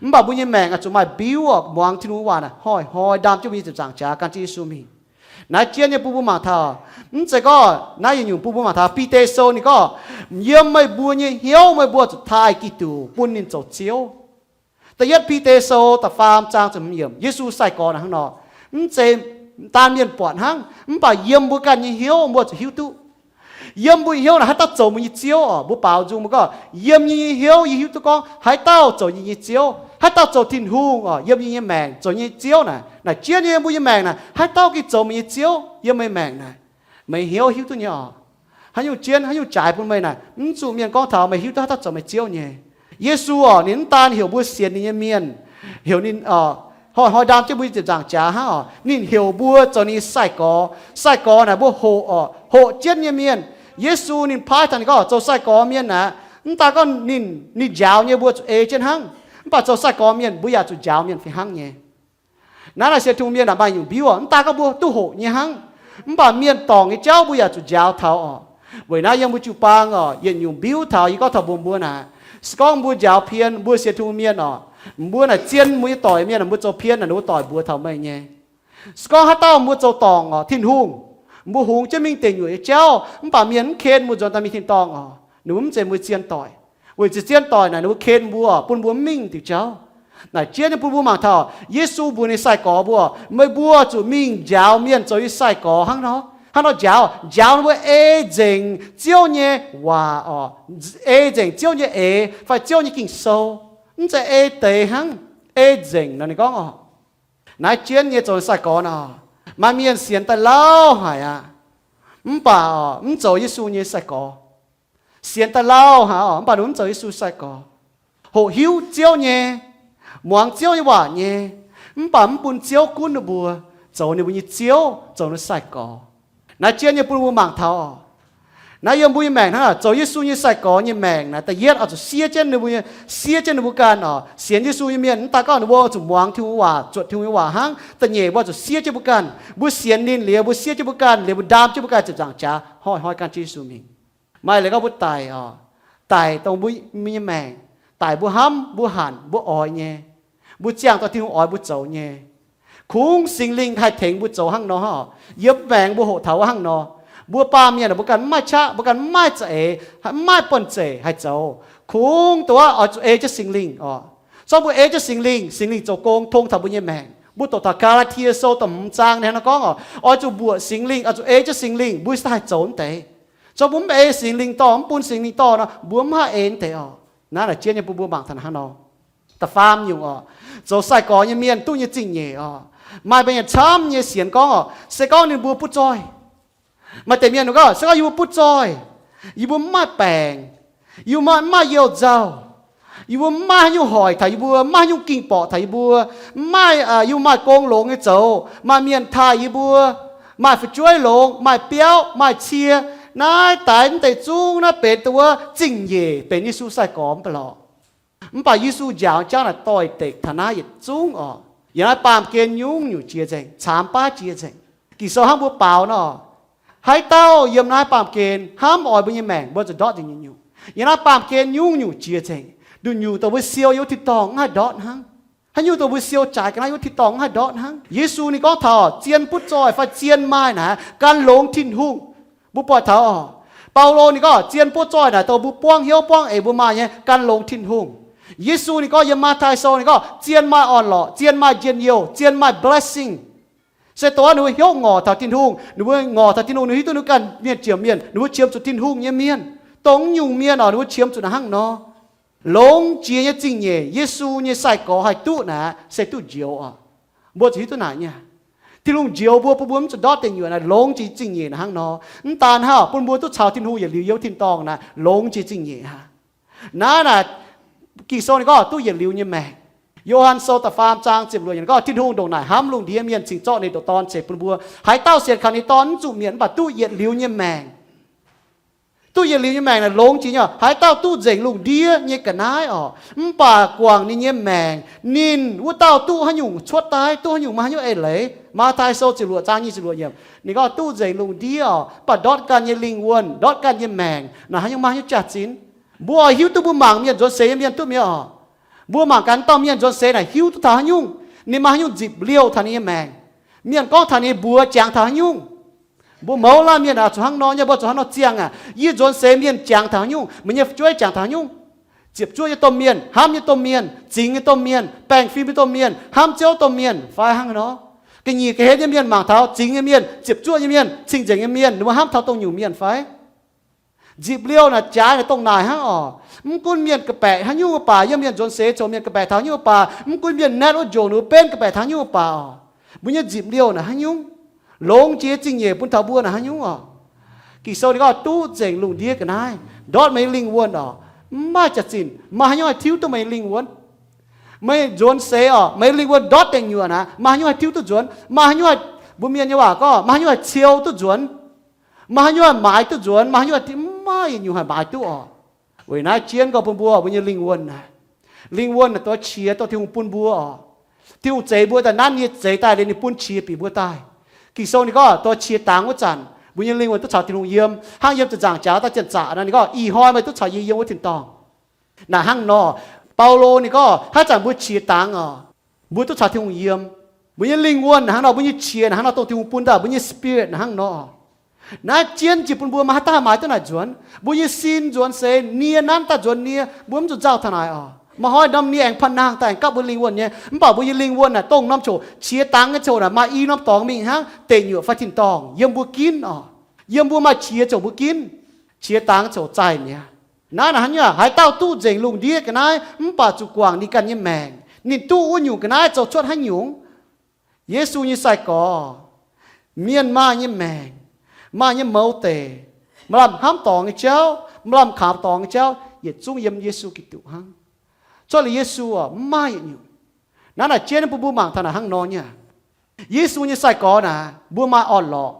Mv baac mbuo nyei maengc oix zuqc maaih biuv oc, muangx Tin-Hungh nyei waac naaic hnoi-hnoi ndaam jienv mbuo nyei ziepc nzaangc jaax gan jienv Yesu mingh. Naaiv jienv nyei bun mbuo mangc taux, mv zeiz gorngv naaiv yietc nyungc bun mbuo mangc taux Bide Sou ninh gorngv, yiem meih mbuo nyei hnyouv meih mbuo zuqc taaih Giduc bun ninh zoux Ziouv. Da'yietv Bide Sou da'faam zaang ziepc hmz yiemc, Yesu sai-gorx naaic hnangv nor, mv zeiz daan mienh buatc hnangv, mv baac yiem mbuo ganh nyei hnyouv mbuo zuqc hiuv duqv. Yiem mbuo hnyouv naaic haaix dauh zoux mbuo nyei Ziouv oc? Mbuo baaux nzung mbuo gorngv, yiem yie nyei hnyouv yie hiuv duqv gorngv haaix dauh zoux yie nyei Ziouv, haaix dauh zoux Tin-Hungh oc. Yiem yie nyei maengc zoux nyei Ziouv naaic, naaic jienv nyei mbuo nyei maengc naaic, haaix dauh gengh zoux meih nyei Ziouv yiem meih maengc naaic? Meih hnyouv hiuv duqv nyei oc. Haaix nyungc jienv, haaix nyungc jaaix bun meih naaic, mv zuqc mienh gorngv taux meih hiuv duqv haaix dauh zoux meih Ziouv nyei. Yesu oc, ninh mv daan heuc mbuo sienx ninh nyei mienh, heuc ninh hnoi-hnoi ndaam jienv mbuo nyei ziepc nzaangc jaax hnangv oc, ninh heuc mbuo zoux ninh nyei sai-gorx. Sai-gorx naaic mbuo hoqc oc, hoqc jienv nyei mienh. Yesu ninh paaiv taux ninh gorngv zoux sai-gorx mienh naaic, mv daan gorngv ninh, ninh njaaux nyei mbuo zuqc ei jienv hnangv, mv baac zoux sai-gorx mienh mbuo yaac zuqc njaaux mienh fih hnangv nyei. Naaiv naaic sienx Tin-Hungh mienh naaic maaih nyungc mbiuv oc, mv daan gorngv mbuo duqv hoqc nyei hnangv, mv baac mienh dorngc nyei jauv mbuo yaac zuqc njaaux taux oc. Weic naaiv yiem mbuo jiu-baang oc, yietc nyungc mbiuv taux yie gorngv taux mbuox mbuo naaic, se gorngv mbuo njaaux pien, mbuo sienx Tin-Hungh mienh oc, mbuo naaic zien mbuo nyei doic mienh, mbuo zoux pien naaic ninh mbuo doic mbuox taux meih nyei. Se gorngv haaix dauh mbuo zoux dorngc oc, Tin-Hungh, mbuo hungx jienv mingh deic nyuoqc nyei jauv, mv baac mienh mv ken mbuo nzuonx daaih mingh tin-dorngh oc, ninh mbuo mv zeiz mbuo zien doic. Weic zuqc zien doic naaic ninh mbuo ken mbuo, bun mbuo mv mingh diuc jauv. Naaic jienv nyei bun mbuo mangc taux Yesu mbuox ninh sai-gorx mbuo, meih mbuo zuqc mingh njaaux mienh zoux yie sai-gorx hnangv nor. Hnangv nor njaaux, njaaux ninh mbuo ei nzengc Ziouv nyei waac oc, ei nzengc Ziouv nyei eix fai Ziouv nyei Ging-Sou. Mv zeiz ei deix hnangv, ei nzengc nor ninh gorngv oc. Naaiv jienv nyei zoux sai-gorx nor, maaih mienh sienx daaih lauh haic aqv, mv baac mv zoux Yesu nyei sai-gorx. Sienx daaih lauh haic oc, mv baac ninh mv zoux Yesu sai-gorx. Hoqc hiuv Ziouv nyei, muangx Ziouv nyei waac nyei, mv baac mv bun Ziouv gunv ninh mbuo, zoux ninh mbuo nyei ziouv, zoux ninh sai-gorx. Naaiv jienv nyei bun mbuo mangc taux oc, naaiv yiem mbuo nyei maengc hnangv, zoux Yesu nyei sai-gorx nyei maengc naaic, da'yietv oix zuqc siev jienv ninh mbuo, siev jienv ninh mbuo ganh oc. Sienx Yesu nyei mienh mv daan gorngv ninh mbuo zuqc muangx Tin-Hungh waac, zuotc Tin-Hungh nyei waac hnangv. Da'nyeic mbuo zuqc siev jienv mbuo ganh. Mbuo sienx ninh liuz, mbuo siev jienv mbuo ganh liuz, mbuo ndaam jienv mbuo ganh ziepc nzaangc jaax hnoi-hnoi gan jienv Yesu mingh. Maaih leiz gorngv mbuo daic oc, daic dongh mbuo nyei maengc, daic mbuo hnamv, mbuo hanc, mbuo oix nyei, mbuo ziangh dorh Tin-Hungh oix mbuo zoux nyei. Kungx Singx Lingh haih tengx mbuo zoux hnangv nor oc. Yiem maengx mbuo hoqc taux wuov hnangv nor, mbuo baamh mienh mbuo ganh mv maaih qaqv, mbuo ganh mv maaih za'eix, mv maaih buonv-zeic haih zoux. Kungx dongh wuov oix zuqc ei jienv Singx Lingh oc. Zorqv mbuo ei jienv Singx Lingh, Singx Lingh zoux gong tong taux mbuo nyei maengc. Mbuo doqc taux Gaa^laa^tie Sou da'hmz zaang naaiv nor gorngv oc, oix zuqc mbuoqc Singx Lingh, oix zuqc ei jienv Singx Lingh, mbuo se haih zoux mv deix. Zorqv mbuo mv ei Singx Lingh dorh, mv bun Singx Lingh dorh nor, mbuo mv haih ei mv deix oc. Naaiv naaic jienv nyei bun mbuo mangc taux hnangv nor. Da'faam nyungc oc, zoux sai-gorx nyei mienh duqv nyei zingh nyeic oc. Maaih mienh camv nyei sienx gorngv oc, se gorngv ninh mbuo butv zoih. Maaih deix mienh gorngv, se gorngv yie mbuo butv zoih, yie mbuo mv maaih baengc, yie mbuo mv maaih youh nzauh, yie mbuo mv maaih haaix nyungc hoic taux yie mbuo, mv maaih haaix nyungc ging-borqc taux yie mbuo, mv maaih, yie mbuo maaih gong longx nyei zoux, maaih mienh taaih yie mbuo, maaih fu'jueiv longx, maaih biauv, maaih cie, naaiv daix mv deix zungv naaiv benx dongh wuov zingh nyeic benx Yesu sai-gorx mv baac lorqc. Mv baac Yesu njaaux jauv naaic doix-dekc taux naaiv yietc zungv oc. Yiem naaiv baamh gen nyungc-nyungc jiex nzengc, caamx baav jiex nzengc. Ging-Sou hnangv mbuo baaux nor, haaix dauh yiem naaiv baamh gen hnamv oix mbuo nyei maengc, mbuo zuqc ndortv nzengc nyungc-nyungc. Yiem naaiv baamh gen nyungc-nyungc jiex nzengc. Nduqc nyungc dongh mbuo siou yiem wuov tin-dorngh mv haih ndortv hnangv. Haaix nyungc dongh mbuo siou jaaix ga'naaiv yiem wuov tin-dorngh mv haih ndortv hnangv. Yesu ninh gorngv taux zien butv zoih fai zien maaih naaic gan longx Tin-Hungh. Mbuo buatc taux oc, Baulo ninh gorngv zien butv zoih naaic dongh mbuo buangv hnyouv buangv eix mbuo maaih nyei gan longx Tin-Hungh. Yesu ninh gorngv, yiem Matv^tai Sou ninh gorngv, zien maaih orn-lorqc, zien maaih njien-youh, zien maaih blessing. Se dongh ninh mbuo hnyouv ngorc taux Tin-Hungh, ninh mbuo ngorc taux Tin-Hungh, ninh hiuv duqv ninh ganh mienh jomc mienh, ninh mbuo qiemx zuqc Tin-Hungh nyei mienh. Dongh nyungc mienh oc, ninh mbuo qiemx zuqc naaic hnangv nor. Longx jiex nyei zingh nyeic Yesu nyei sai-gorx haih duqv naaic se duqv njoux oc. Mbuo zuqc hiuv duqv naaic nyei. Tin-Hungh njoux mbuo, bun mbuo mv zuqc ndortv deic nyuoqc naaic, longx jiex zingh nyeic naaic hnangv nor. Mv daan hnangv, bun mbuo duqv caux Tin-Hungh yietc liuz yiem tin-dorngh naaic, longx jiex zingh nyeic aqv. Naaiv naaic, Ging-Sou ninh gorngv duqv yietc liuz nyei maengc. Yo^han Sou da'faam zaang ziepc luoqc yiemc gorngv, Tin-Hungh ndongc naaic hnamv lungh ndiev mienh cingx zorqv ninh ndoqc Dorn ceix bun mbuo. Haaix dauh sienx kaux ninh Dorn mv zuqc mietc, mv baac duqv yietc liuz nyei maengc. Duqv yietc liuz nyei maengc naaic longx jiex nyei. Haaix dauh duqv nzengc lungh ndiev nyei ga'naaiv oc, mv baac guangc ninh nyei maengc, ninh wuov dauh duqv haaix nyungc cuotv daaih, duqv haaix nyungc, maaih haaix nyungc eix leiz. Matv^tai Sou ziepc luoqc zaang nyic ziepc luoqc yiemc ninh gorngv duqv nzengc lungh ndiev oc, mv baac ndortv ganh nyei lingh wuonh, ndortv ganh nyei maengc, naaic haaix nyungc, maaih haaix nyungc jaax-zinh? Mbuo oix hiuv duqv mbuo mangc mienh nzuonx seix nyei mienh duqv mi'aqv oc. Mbuo mangc gaax dauh mienh nzuonx seix naaic hiuv duqv taux haaix nyungc, ninh maaih haaix nyungc nzipc liouh taux ninh nyei maengc. Mienh gorngv taux ninh nyei mbuox jangx taux haaix nyungc. Mbuo mouz laanh mienh oix zuqc hnangv nor nyei, mbuo zuqc hnangv nor ziangh aqv. Yie nzuonx seix mienh jangx taux haaix nyungc, meih nyei fu'jueiv jangx taux haaix nyungc? Ziepc zuoqv nyei domh mienh, hnamv nyei domh mienh, zingx nyei domh mienh, baengh fim nyei domh mienh, hnamv Ziouv domh mienh fai hnangv nor? Ga'nyiec ga'hlen nyei mienh mangc taux zingx nyei mienh, ziepc zuoqv nyei mienh, cing-nzengc nyei mienh, ninh mbuo hnamv taux dongh nyungc mienh fai? Nzipc liouh naaic jaaix naaic dongh naaic hnangv oc. Mv gunv mienh ga'baeqc haaix nyungc wuov baac, yiem mienh nzuonx seix coc mienh ga'baeqc taux haaix nyungc wuov baac, mv gunv mienh naetv wuov njoux ninh mbuo benv ga'baeqc taux haaix nyungc wuov baac oc, mbuo nyei nzipc liouh naaic haaix nyungc, longx jiex zingh nyeic bun taux mbuo naaic haaix nyungc oc? Ging-Sou ninh gorngv duqv nzengc lungh ndiev ga'naaiv, ndortv meih nyei lingh wuonh oc. Mv maaih jaax-zinh maaih haaix nyungc haih tiuv duqv meih nyei lingh wuonh. Meih nzuonx seix oc, meih nyei lingh wuonh ndortv deic nyuoqc naaic, maaih haaix nyungc haih tiuv duqv nzuonx? Maaih haaix nyungc haih, mbuo mienh nyei waac gorngv, maaih haaix nyungc haih ciou duqv nzuonx? Maaih haaix nyungc haih maaiz duqv nzuonx? Maaih haaix nyungc haih, mv maaih nyungc haih maaiz duqv oc. Weic naaiv jienv gorngv bun mbuo, mbuo nyei lingh wuonh naaic, lingh wuonh naaic doix qiex dongh Tin-Hungh bun mbuo oc. Tin-Hungh zeix mbuo daaih, nanv nyei zeix daaih liuz ninh bun qiex bieqc mbuo daaih. Ging-Sou ninh gorngv doix qiex dangx wuov zanc, mbuo nyei lingh wuonh duqv caux Tin-Hungh yiem, hnangv yiem ziepc nzaangc jaax daaih zienh zaqc nor, ninh gorngv ih hnoi meih duqv caux yie yiem wuov tin-dorngh. Naaic hnangv nor, Baulo ninh gorngv haaix zanc mbuo qiex dangx oc, mbuo duqv caux Tin-Hungh yiem. Mbuo nyei lingh wuonh naaic hnangv nor, mbuo nyei qiex naaic hnangv nor, dongh Tin-Hungh bun daaih mbuo nyei spirit naaic hnangv nor. Naaiv jienv jiex bun mbuo maaih haaix dauh haih maaiz duqv naaic nzuonx? Mbuo nyei sin nzuonx seix nie nanv daaih nzuonx nie, mbuo mv zuqc nzauh taux naaic oc. Maaih hnoi norm nie aengx panh nangh daaih aengx gapv mbuo lingh wuonh nyei. Mv baac mbuo nyei lingh wuonh naaic dongh norm coc qiex dangx nyei coc naaic maaih i norm dorngx mingh hnangv, deic nyuoqc fai tin-dorngh yiem mbuo ginv oc. Yiem mbuo maaih qiex coc mbuo ginv, qiex dangx coc zaih mi'aqv. Naaiv naaic hnangv nyei, haaix dauh duqv nzengc lungh ndiev ga'naaiv mv baac zuqc guangc ninh ganh nyei maengc, ninh duqv wuov nyungc ga'naaiv zoux cuotv haaix nyungc? Yesu nyei sai-gorx, mienh maaih nyei maengc, maaih nyei mouz deic, maaih lamh hnamv dorngx nyei jauv, maaih lamh kaux dorngx nyei jauv, yietc zungv yiem Yesu Giduc hnangv. Cuotv liuz Yesu oc, mv maaih yietc nyungc. Naaiv naaic jienv bun mbuo mangc taux naaic hnangv nor nyei. Yesu nyei sai-gorx naaic, mbuo maaih orn-lorqc.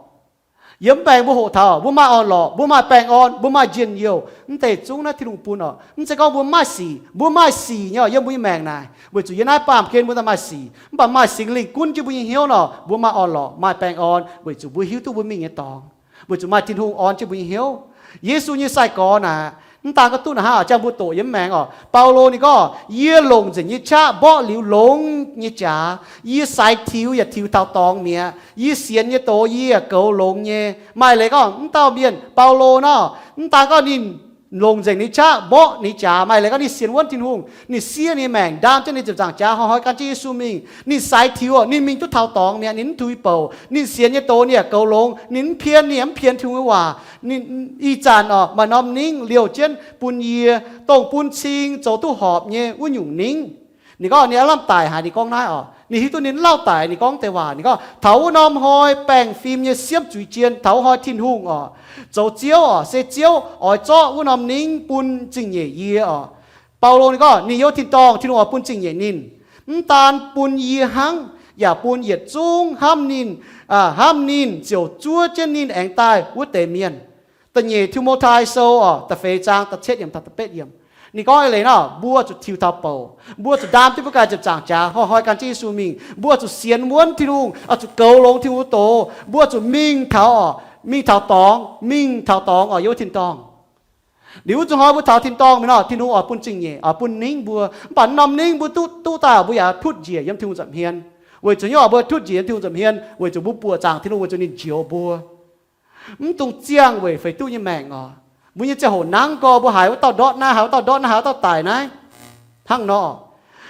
Yiem mv baengx mbuo hoqc taux mbuo maaih orn-lorqc, mbuo maaih baengh orn, mbuo maaih njien-youh, mv deix zungv naaiv Tin-Hungh bun oc. Mv zeiz gorngv mbuo mv maaih sic. Mbuo maaih sic nyei oc, yiem mbuo nyei maengc naaic, weic zuqc yie naaiv baamh gen mbuo daaih maaih sic. Mv baac maaih Singx Lingh gunv jienv mbuo nyei hnyouv nor, mbuo maaih orn-lorqc, maaih baengh orn, weic zuqc mbuo hiuv duqv mbuo mingh nyei dorngx, weic zuqc maaih Tin-Hungh orn jienv mbuo nyei hnyouv. Yesu nyei sai-gorx naaic, mv daan gorngv duqv naaic hnangv, jang mbuo doqc yiem mv maengx oc. Baulo ninh gorngv, yie longc nzengc nyei qaqv mborqv liuz longx nyei jaax. Yie saix tiux yaac tiux taux dorngx mi'aqv. Yie sienx nyei doz yie yaac goux longx nyei. Maaih leiz gorngv mv dauh mienh, Baulo nor, mv daan gorngv ninh longc nzengc ninh qaqv mborqv ninh jaax, maaih leiz gorngv ninh sienx wuonv Tin-Hungh, ninh siev ninh maengc, ndaam jienv ninh ziepc nzaangc jaax, hnoi-hnoi gan jienv Yesu mingh. Ninh saix tiux, ninh mingh duqv taux dorngx mi'aqv, ninh mv tuix bouc. Ninh sienx nyei doz ninh yaac goux longx, ninh mv pien, ninh yaac mv pien Tin-Hungh nyei waac. Ninh, ih zanc oc, maaih norm ningv liouh jienv bun yie, dongh bun cing zoux duqv horpc nyei wuov nyungc ningv. Ninh gorngv ninh aav lamh daic haic, ninh gorngv naaiv oc. Ninh hiuv duqv ninh mv lauh daic, ninh gorngv deix waac. Ninh gorngv taux wuov norm hnoi baengh fim nyei siemv zuiz jien, taux wuov hnoi Tin-Hungh oc, zoux Ziouv oc, se Ziouv oix zorqv wuov norm ningv bun zingh nyeic yie oc. Baulo ninh gorngv ninh yiem tin-dorngh, Tin-Hungh oix bun zingh nyeic ninh. Mv daan bun yie hnangv, yaac bun yietc zungv hnamv ninh, hnamv ninh ziouc zuov jienv ninh aengx daaih wuov deix mienh. Da'nyeic Ti^mo^tai Sou oc, da'feix zaang da'cietv yiemc taux da'betv yiemc. Ninh gorngv eix leiz nor, mbuo zuqc tiux taux bouc, mbuo zuqc ndaam jienv mbuo ganh ziepc nzaangc jaax, hnoi-hnoi gan jienv Yesu mingh. Mbuo zuqc sienx wuonv Tin-Hungh, oix zuqc goux longx Tin-Hungh nyei doz. Mbuo zuqc mingh taux oc, mingh taux dorngx, mingh taux dorngx oc, yiem wuov tin-dorngh. Liuz wuov zuqc hnoi mbuo taux tin-dorngh mingh nor, Tin-Hungh oix bun zingh nyeic, oix bun ningv mbuo. Mv baac norm ningv mbuo duqv, duqv daaih mbuo yaac tutv njiec yiem Tin-Hungh nza'hmien. Weic zuqc nyei oc, mbuo tutv njiec yiem Tin-Hungh nza'hmien weic zuqc mbuo buoqc zaangc Tin-Hungh weic zuqc ninh njoux mbuo. Mv dungx ziangh weic feix duqv nyei maengc oc. Mbuo nyei ziangh hoc nangv gorx mbuo haiz wuov dauh ndortv naaiv, haiz wuov dauh ndortv naaiv, haiz wuov dauh daic naaiv. Hnangv nor,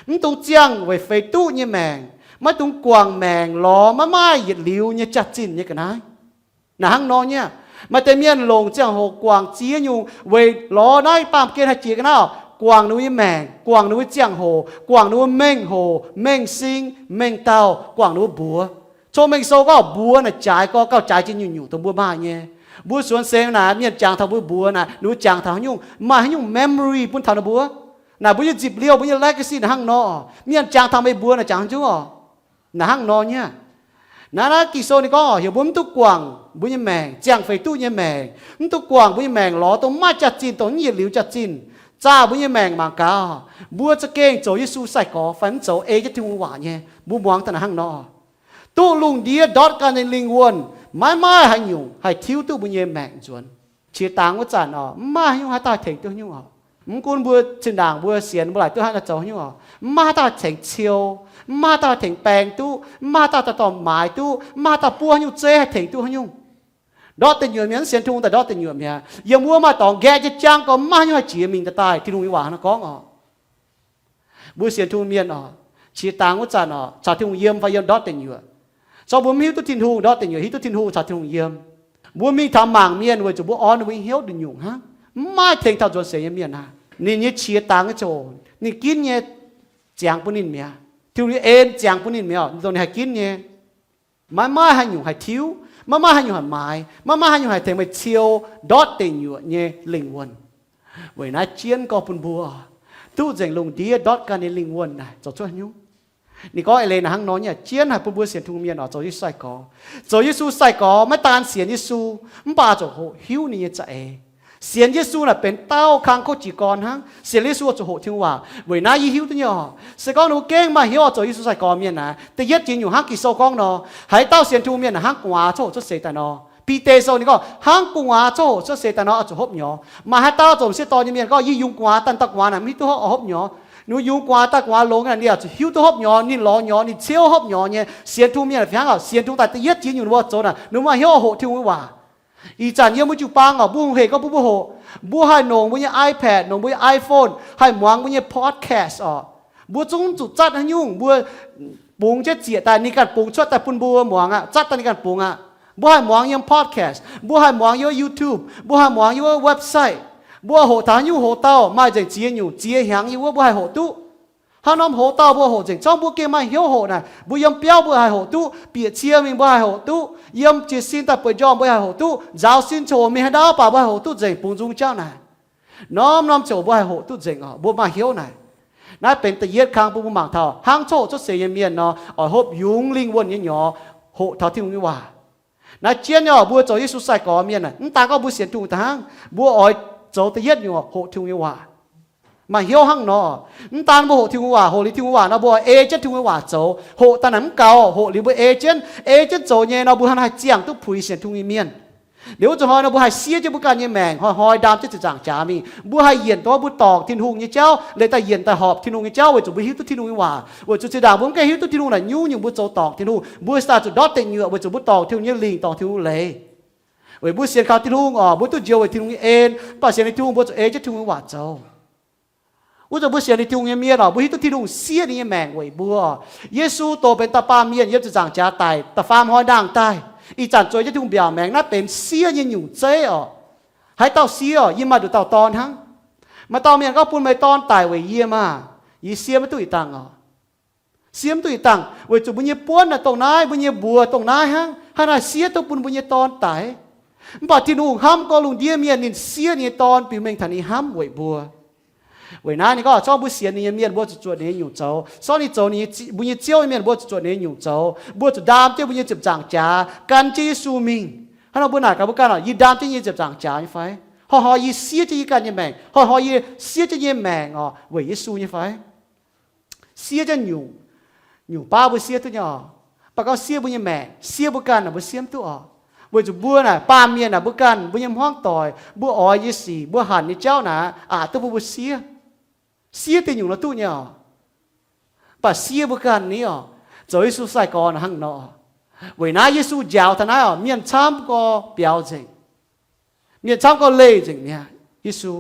mv dungx ziangh weic feix duqv nyei maengc, maiv dungx guangc maengc lorz maiv maaih yietc liuz nyei jaax-zinh nyei ga'naaiv. Naaic hnangv nor nyei, maaih deix mienh longc ziangh hoc guangc ziex nyungc weic lorz naaiv baamh gen haih jiex ga'naaiv oc. Guangc ninh mbuo nyei maengc, guangc ninh mbuo ziangh hoc, guangc ninh mbuo mengh hoc, mengh sing, mengh dauh, guangc ninh mbuo mbuox. Cong-Mengh Sou gorngv mbuox naaic jaaix gorx gauh jaaix jiex nyungc-nyungc dongh mbuo maaih nyei. Mbuo suonx seix naaic mienh jangx taux mbuo mbuox naaic, ninh mbuo jangx taux haaix nyungc, maaih haaix nyungc memory bun taux ninh mbuo. Naaic mbuo nyei nzipc liouh, mbuo nyei legacy naaic hnangv nor. Mienh jangx taux meih mbuox naaic jangx haaix nyungc oc. Naaic hnangv nor nyei. Naaiv, naaiv Ging-Sou ninh gorngv oc, heuc mbuo mv duqv guangc mbuo nyei maengc, ziangh feix duqv nyei maengc, mv duqv guangc mbuo nyei maengc lorz dongh maiv maaih jaax-zinh, dongh mv yietc liuz jaax-zinh, zaah mbuo nyei maengc mangc gaax, mbuo za'gengh zoux Yesu sai-gorx fai mv zoux, ei jienv Tin-Hungh nyei waac nyei. Mbuo muangx daaih naaic hnangv nor, duqv lungh ndiev ndortv ganh nyei lingh wuonh, maiv maaih haaix nyungc haih tiuv duqv mbuo nyei maengc nzuonx. Qiex dangx wuov zanc oc, mv maaih haaix nyungc haaix dauh tengx duqv haaix nyungc oc. Mv gunv mbuo zinh ndaangc mbuo sienx mbuo laaic duqv haaix nor zoux haaix nyungc oc, mv maaih haaix dauh tengx ciou, mv maaih haaix dauh tengx baeng duqv, mv maaih haaix dauh dorh maaiz duqv, mv maaih haaix dauh buov haaix nyungc zeiv haih tengx duqv haaix nyungc. Ndortv deic nyuoqc mienh, sienx Tin-Hungh daaih ndortv deic nyuoqc mi'aqv. Yiem wuov maaih dorngx nqaeqv jienv jangv gorx, mv maaih haaix nyungc haih jiex mingh daaih daaih. Tin-Hungh nyei waac hnangv nor gorngv oc. Mbuo sienx Tin-Hungh mienh oc, qiex dangx wuov zanc oc, caux Tin-Hungh yiem fai yiem ndortv deic nyuoqc. Zorqv mbuo mv hiuv duqv Tin-Hungh ndortv deic nyuoqc, hiuv duqv Tin-Hungh caux Tin-Hungh yiem. Mbuo mingh taux mangc mienh weic zuqc mbuo orn ninh mbuo nyei hnyouv nduqc nyungc hnangv. Mv maaih tengx taux nzuonx seix nyei mienh aqv. Ninh nyei qiex dangx nyei ziouc, ninh ginv nyei ziangx bun ninh mi'aqv. Tin-Hungh nyei en ziangx bun ninh mi'aqv, dongh ninh haih ginv nyei. Maiv maaih haaix nyungc haih tiuv, maiv maaih haaix nyungc haih maaiz, maiv maaih haaix nyungc haih tengx meih ciou ndortv deic nyuoqc nyei lingh wuonh. Weic naaiv jienv gorx bun mbuo duqv nzengc lungh ndiev ndortv ganh nyei lingh wuonh naaic zoux cuotv haaix nyungc. Ninh gorngv eix leiz naaic hnangv nor nyei, jienv haic bun mbuo sienx Tin-Hungh mienh oc, zoux Yesu sai-gorx. Zoux Yesu sai-gorx maiv daan sienx Yesu, mv baac zuqc hoqc hiuv ninh nyei za'eix. Sienx Yesu naaic benx dauh kang kouv jiez gorn hnangv. Sienx Yesu zuqc hoqc Tin-Hungh waac. Weic naaiv yie hiuv duqv nyei oc, se gorngv ninh mbuo gengh maaih hnyouv oix zoux Yesu sai-gorx mienh naaic, da'yietv jiex nyungc hnangv Ging-Sou gorngv nor, haaix dauh sienx Tin-Hungh mienh hnangv gu'nguaaz coqv hoqc cuotv seix daaih nor. Bide Sou ninh gorngv hnangv gu'nguaaz coqv hoqc cuotv seix daaih nor oix zuqc hopv nyorx. Maaih haaix dauh zoux m'sieqv dorn nyei mienh gorngv, yie yungz gu'nguaaz daaih dauh gu'nguaaz naaic mv hiuv duqv hopv nyorx. Ninh yungz gu'nguaaz daaih gu'nguaaz longx naaic, ninh oix zuqc hiuv duqv hopv nyorx, ninh lorz nyorx, ninh ciouv hopv nyorx nyei. Sienx Tin-Hungh mienh fih hnangv oc, sienx Tin-Hungh daaih da'yietv jiex nyungc ninh mbuo zoux naaic, ninh mbuo maaih hnyouv hoqc Tin-Hungh nyei waac. Ih zanc yiem mbuo jiu-baang oc, mbuo hungh hec gorngv mbuo mbuo hoqc, mbuo haih nongc mbuo nyei iPad, nongc mbuo nyei iPhone, haih muangx mbuo nyei podcast oc. Mbuo zungv zuqc zatv haaix nyungc, mbuo bungx jienv zieqc daaih ninh ganh bungx cuotv daaih bun mbuo muangx aqv, zatv daaih ninh ganh bungx aqv. Mbuo haih muangx yiem podcast, mbuo haih muangx yiem YouTube, mbuo haih muangx yiem website. Mbuo hoqc taux haaix nyungc hoqc dauh maaih nzengc ziex nyungc ziex hnyangx yiem wuov mbuo haih hoqc duqv. Haaix norm hoqc dauh mbuo hoqc nzengc, zorngv mbuo gengh maaih hnyouv hoqc naaic, mbuo yiem biauv mbuo haih hoqc duqv, bieqc cie mingh mbuo haih hoqc duqv, yiem jiez sin daaih bueix njormh mbuo haih hoqc duqv, nzaaux sin coc mingh haaix ndau baac mbuo haih hoqc duqv nzengc bungx nzung jauv naaic. Norm norm coc mbuo haih hoqc duqv nzengc oc, mbuo maaih hnyouv naaic. Naaiv benx da'yietv kang bun mbuo mangc taux hnangv coqv hoqc cuotv seix nyei mienh nor, oix hopv yungz lingh wuonh nyei nyorx hoqc taux Tin-Hungh nyei waac. Naaiv jienv nyei oc, mbuo zoux Yesu sai-gorx mienh naaic, mv daan gorngv mbuo sienx Tin-Hungh daaih hnangv, mbuo oix zoux da'yietv nyungc hoqc Tin-Hungh nyei waac. Maaih hnyouv hnangv nor, mv daan mbuo hoqc Tin-Hungh waac, hoqc liuz Tin-Hungh waac nor, mbuo oix ei jienv Tin-Hungh nyei waac zoux. Hoqc daaih naaic mv gaux, hoqc liuz mbuo ei jienv, ei jienv zoux nyei nor, mbuo hnangv haih ziangh duqv puix sienx Tin-Hungh nyei mienh. Liuz wuov zuqc hnoi nor, mbuo haih siev jienv mbuo ganh nyei maengc, hnoi-hnoi ndaam jienv ziepc nzaangc jaax mingh. Mbuo haih yienc dongh mbuo dorngc Tin-Hungh nyei jauv, leiz daaih yienc daaih horpc Tin-Hungh nyei jauv, weic zuqc mbuo hiuv duqv Tin-Hungh nyei waac. Weic zuqc zinh ndaangc mbuo mv gaengh hiuv duqv Tin-Hungh naaic nyungc-nyungc mbuo zoux dorngc Tin-Hungh, mbuo daaih zuqc ndortv deic nyuoqc, weic zuqc mbuo dorngc Tin-Hungh nyei lingc, dorngc Tin-Hungh leiz. Weic mbuo sienx kaux Tin-Hungh oc, mbuo duqv njoux weic Tin-Hungh nyei en, mv baac sienx liuz Tin-Hungh mbuo zuqc ei jienv Tin-Hungh nyei waac zoux. Wuov zanc mbuo sienx liuz Tin-Hungh nyei mienh oc, mbuo hiuv duqv Tin-Hungh siev ninh nyei maengc weic mbuo. Yesu dorh benx dauh baamh mienh yiem ziepc nzaangc jaax daic, da'faam hnoi ndaangh daaih. Ih zanc zueiz jienv Tin-Hungh mbiaauc maengx, naaiv benx siev nyei nyungc zeiv oc. Haaix dauh siev oc? Yie maaih nduqc dauh dorn hnangv. Maaih dauh mienh gorngv, bun meih dorn daic weic yie maah! Yie siev maiv duqv ih dangh oc. Siev mv duqv ih dangh, weic zuqc mbuo nyei buonv naaic dongh naaiv, mbuo nyei mbuox dongh naaiv hnangv, haaix nor siev duqv bun mbuo nyei dorn daic? Mv baac Tin-Hungh hnamv gorx lungh ndiev mienh, ninh siev ninh nyei dorn biux mengh taux ninh hnamv weic mbuo. Weic naaiv ninh gorngv, zorqv mbuo sienx ninh nyei mienh mbuo zuqc zuotc ninh nyei nyungc zoux. Zorqv ninh zoux ninh nyei zi-, mbuo nyei Ziouv nyei mienh mbuo zuqc zuotc ninh nyei nyungc zoux. Mbuo zuqc ndaam jienv mbuo nyei ziepc nzaangc jaax gan jienv Yesu mingh. Hnangv nor mbuo naaic gaax mbuo ganh oc, yie ndaam jienv yie nyei ziepc nzaangc jaax nyei fai? Hnoi-hnoi yie siev jienv yie ganh nyei maengc, hnoi-hnoi yie siev jienv yie nyei maengc oc, weic Yesu nyei fai? Siev jienv nyungc, nyungc baav mbuo siev duqv nyei oc. Mv baac gorngv siev mbuo nyei maengc, siev mbuo ganh naaic mbuo siev mv duqv oc. Weic zuqc mbuo naaic baamh mienh naaic mbuo ganh, mbuo nyei hmuangv doic, mbuo oix nyei sic, mbuo hanc nyei jauv naaic aqc duqv bun mbuo siev. Siev deix nyungc nor duqv nyei oc. Mv baac siev mbuo ganh ni oc, zoux Yesu sai-gorx naaic hnangv nor. Weic naaiv Yesu njaaux taux naaiv oc, mienh camv gorx biaux nzengc. Mienh camv gorx leih nzengc mi'aqv. Yesu,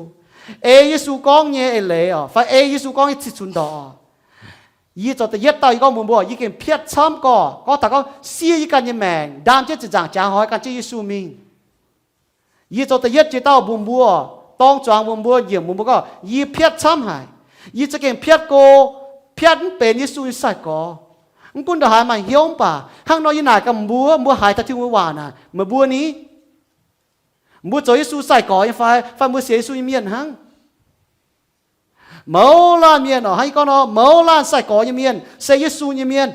ei Yesu gorngv nyei eix leiz oc, fai ei Yesu gorngv nyei cih cunx ndorqc oc. Yie zoux da'yietv dauh, yie gorngv mbuox mbuo, yie gengh piatv camv gorx, gorngv taux gorngv sie yie ganh nyei maengc, ndaam jienv ziepc nzaangc jaax hnoi gan jienv Yesu mingh. Yie zoux da'yietv jiex dauh mbuox mbuo, dorng zuangx mbuox mbuo, nyiemc mbuox mbuo gorngv, yie piatv camv haic. Yie za'gengh piatv go, piatv mv benx Yesu nyei sai-gorx. Mv gunv ndongc haaix maaih hnyouv mv baac, hnangv nor yie naaic gaax mbuo, mbuo haiz taux Tin-Hungh nyei waac naaic, meih mbuo ni? Mbuo zoux Yesu sai-gorx nyei fai, fai mbuo sienx Yesu nyei mienh hnangv? Mouz laanh mienh oc, hnangv yie gorngv nor, mouz laanh sai-gorx nyei mienh se Yesu nyei mienh.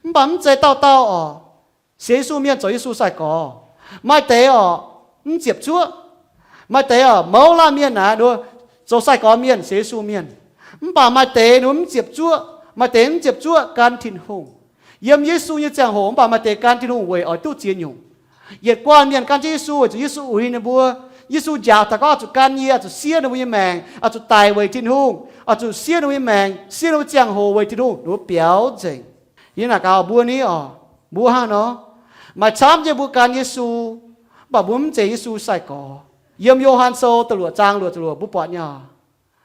Mv baac mv zeiz dauh dauh oc. Sienx Yesu mienh zoux Yesu sai-gorx. Maaih deix oc, mv ziepc zuoqv. Maaih deix oc, mouz laanh mienh naaic, zoux sai-gorx mienh, sienx Yesu mienh. Mv baac maaih deix ninh mv ziepc zuoqv, maaih deix mv ziepc zuoqv gan Tin-Hungh. Yiem Yesu nyei ziangh hoc mv baac maaih deix gan Tin-Hungh weic oix duqv ziex nyungc. Yietc guanh mienh gan jienv Yesu weic zuqc Yesu uix ninh mbuo. Yesu njaaux taux gorngv oix zuqc gan yie, oix zuqc siev ninh mbuo nyei maengc, oix zuqc daic weic Tin-Hungh, oix zuqc siev ninh mbuo nyei maengc, siev ninh mbuo ziangh hoc weic Tin-Hungh, ninh mbuo biaux nzengc. Yie naaic gaax mbuo ni oc, mbuo hnangv nor, maaih camv nyei mbuo gan Yesu, mv baac mbuo mv zeiz Yesu sai-gorx. Yiem Yo^han Sou da'luoqc zaang luoqc ziepc luoqc mbuo buatc nyei oc.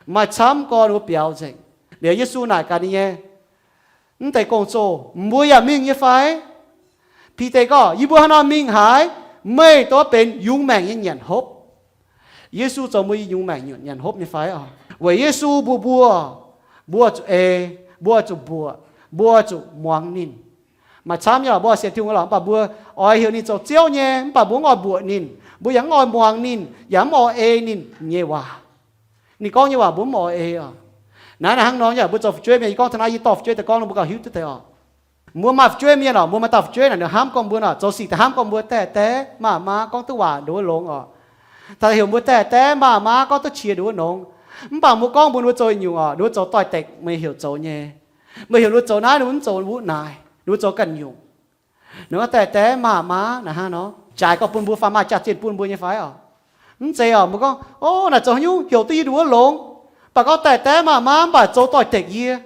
Maaih camv gorx ninh mbuo biaux nzengc. Liuz Yesu naaic gaax ninh nyei, mv deix gong-zoh, mbuo yaac mingh nyei fai? Bide gorngv, yie mbuo hnangv nor mingh haaix? Meih duqv benx yungz maengc nyei nyanc hopv. Yesu zoux mbuo yungz maengc nyanc hopv nyei fai oc? Weic Yesu mbuox mbuo, mbuo zuqc ei, mbuo zuqc mbuoqc, mbuo zuqc muangx ninh. Maaih camv nyei mbuo sienx Tin-Hungh lorqc, mv baac mbuo oix heuc ninh zoux Ziouv nyei, mv baac mbuo mv oix mbuoqc ninh, mbuo yaac mv oix muangx ninh, yaac mv oix ei ninh nyei waac. Ninh gorngv nyei waac mbuo mv oix ei oc. Naaiv naaic hnangv nor yaac mbuo zoux fu'jueiv mienh, yie gorngv taux naaiv yie dorh fu'jueiv daaih gorngv nor mbuo gauh hiuv duqv deix oc. Mbuo maaih fu'jueiv mienh oc, mbuo maaih dauh fu'jueiv naaic ninh hnamv gorngv mbuo oc, zoux sic daaih hnamv gorngv mbuo, daeh daeh, maa maa, gorngv duqv waac nduov longx oc. Taux heuc mbuo daeh daeh, maa maa, gorngv duqv qiex nduov longx. Mv baac mbuo gorngv mbuo, ninh mbuo zoux nyungc oc, ninh mbuo zoux doix-dekc meih heuc zoux nyei. Meih heuc ninh mbuo zoux naaiv, ninh mbuo mv zoux wuov naaic, ninh mbuo zoux ganh nyungc. Ninh gorngv daeh daeh, maa maa, naaic hnangv nor jaaix gorngv bun mbuo fai maaih jaax-zinh bun mbuo nyei fai oc? Mv zeiz oc. Mbuo gorngv, o, naaic zoux haaix nyungc heuc duqv yie nduov longx, mv baac gorngv daeh daeh, maa maa, mv baac zoux doix-dekc yie.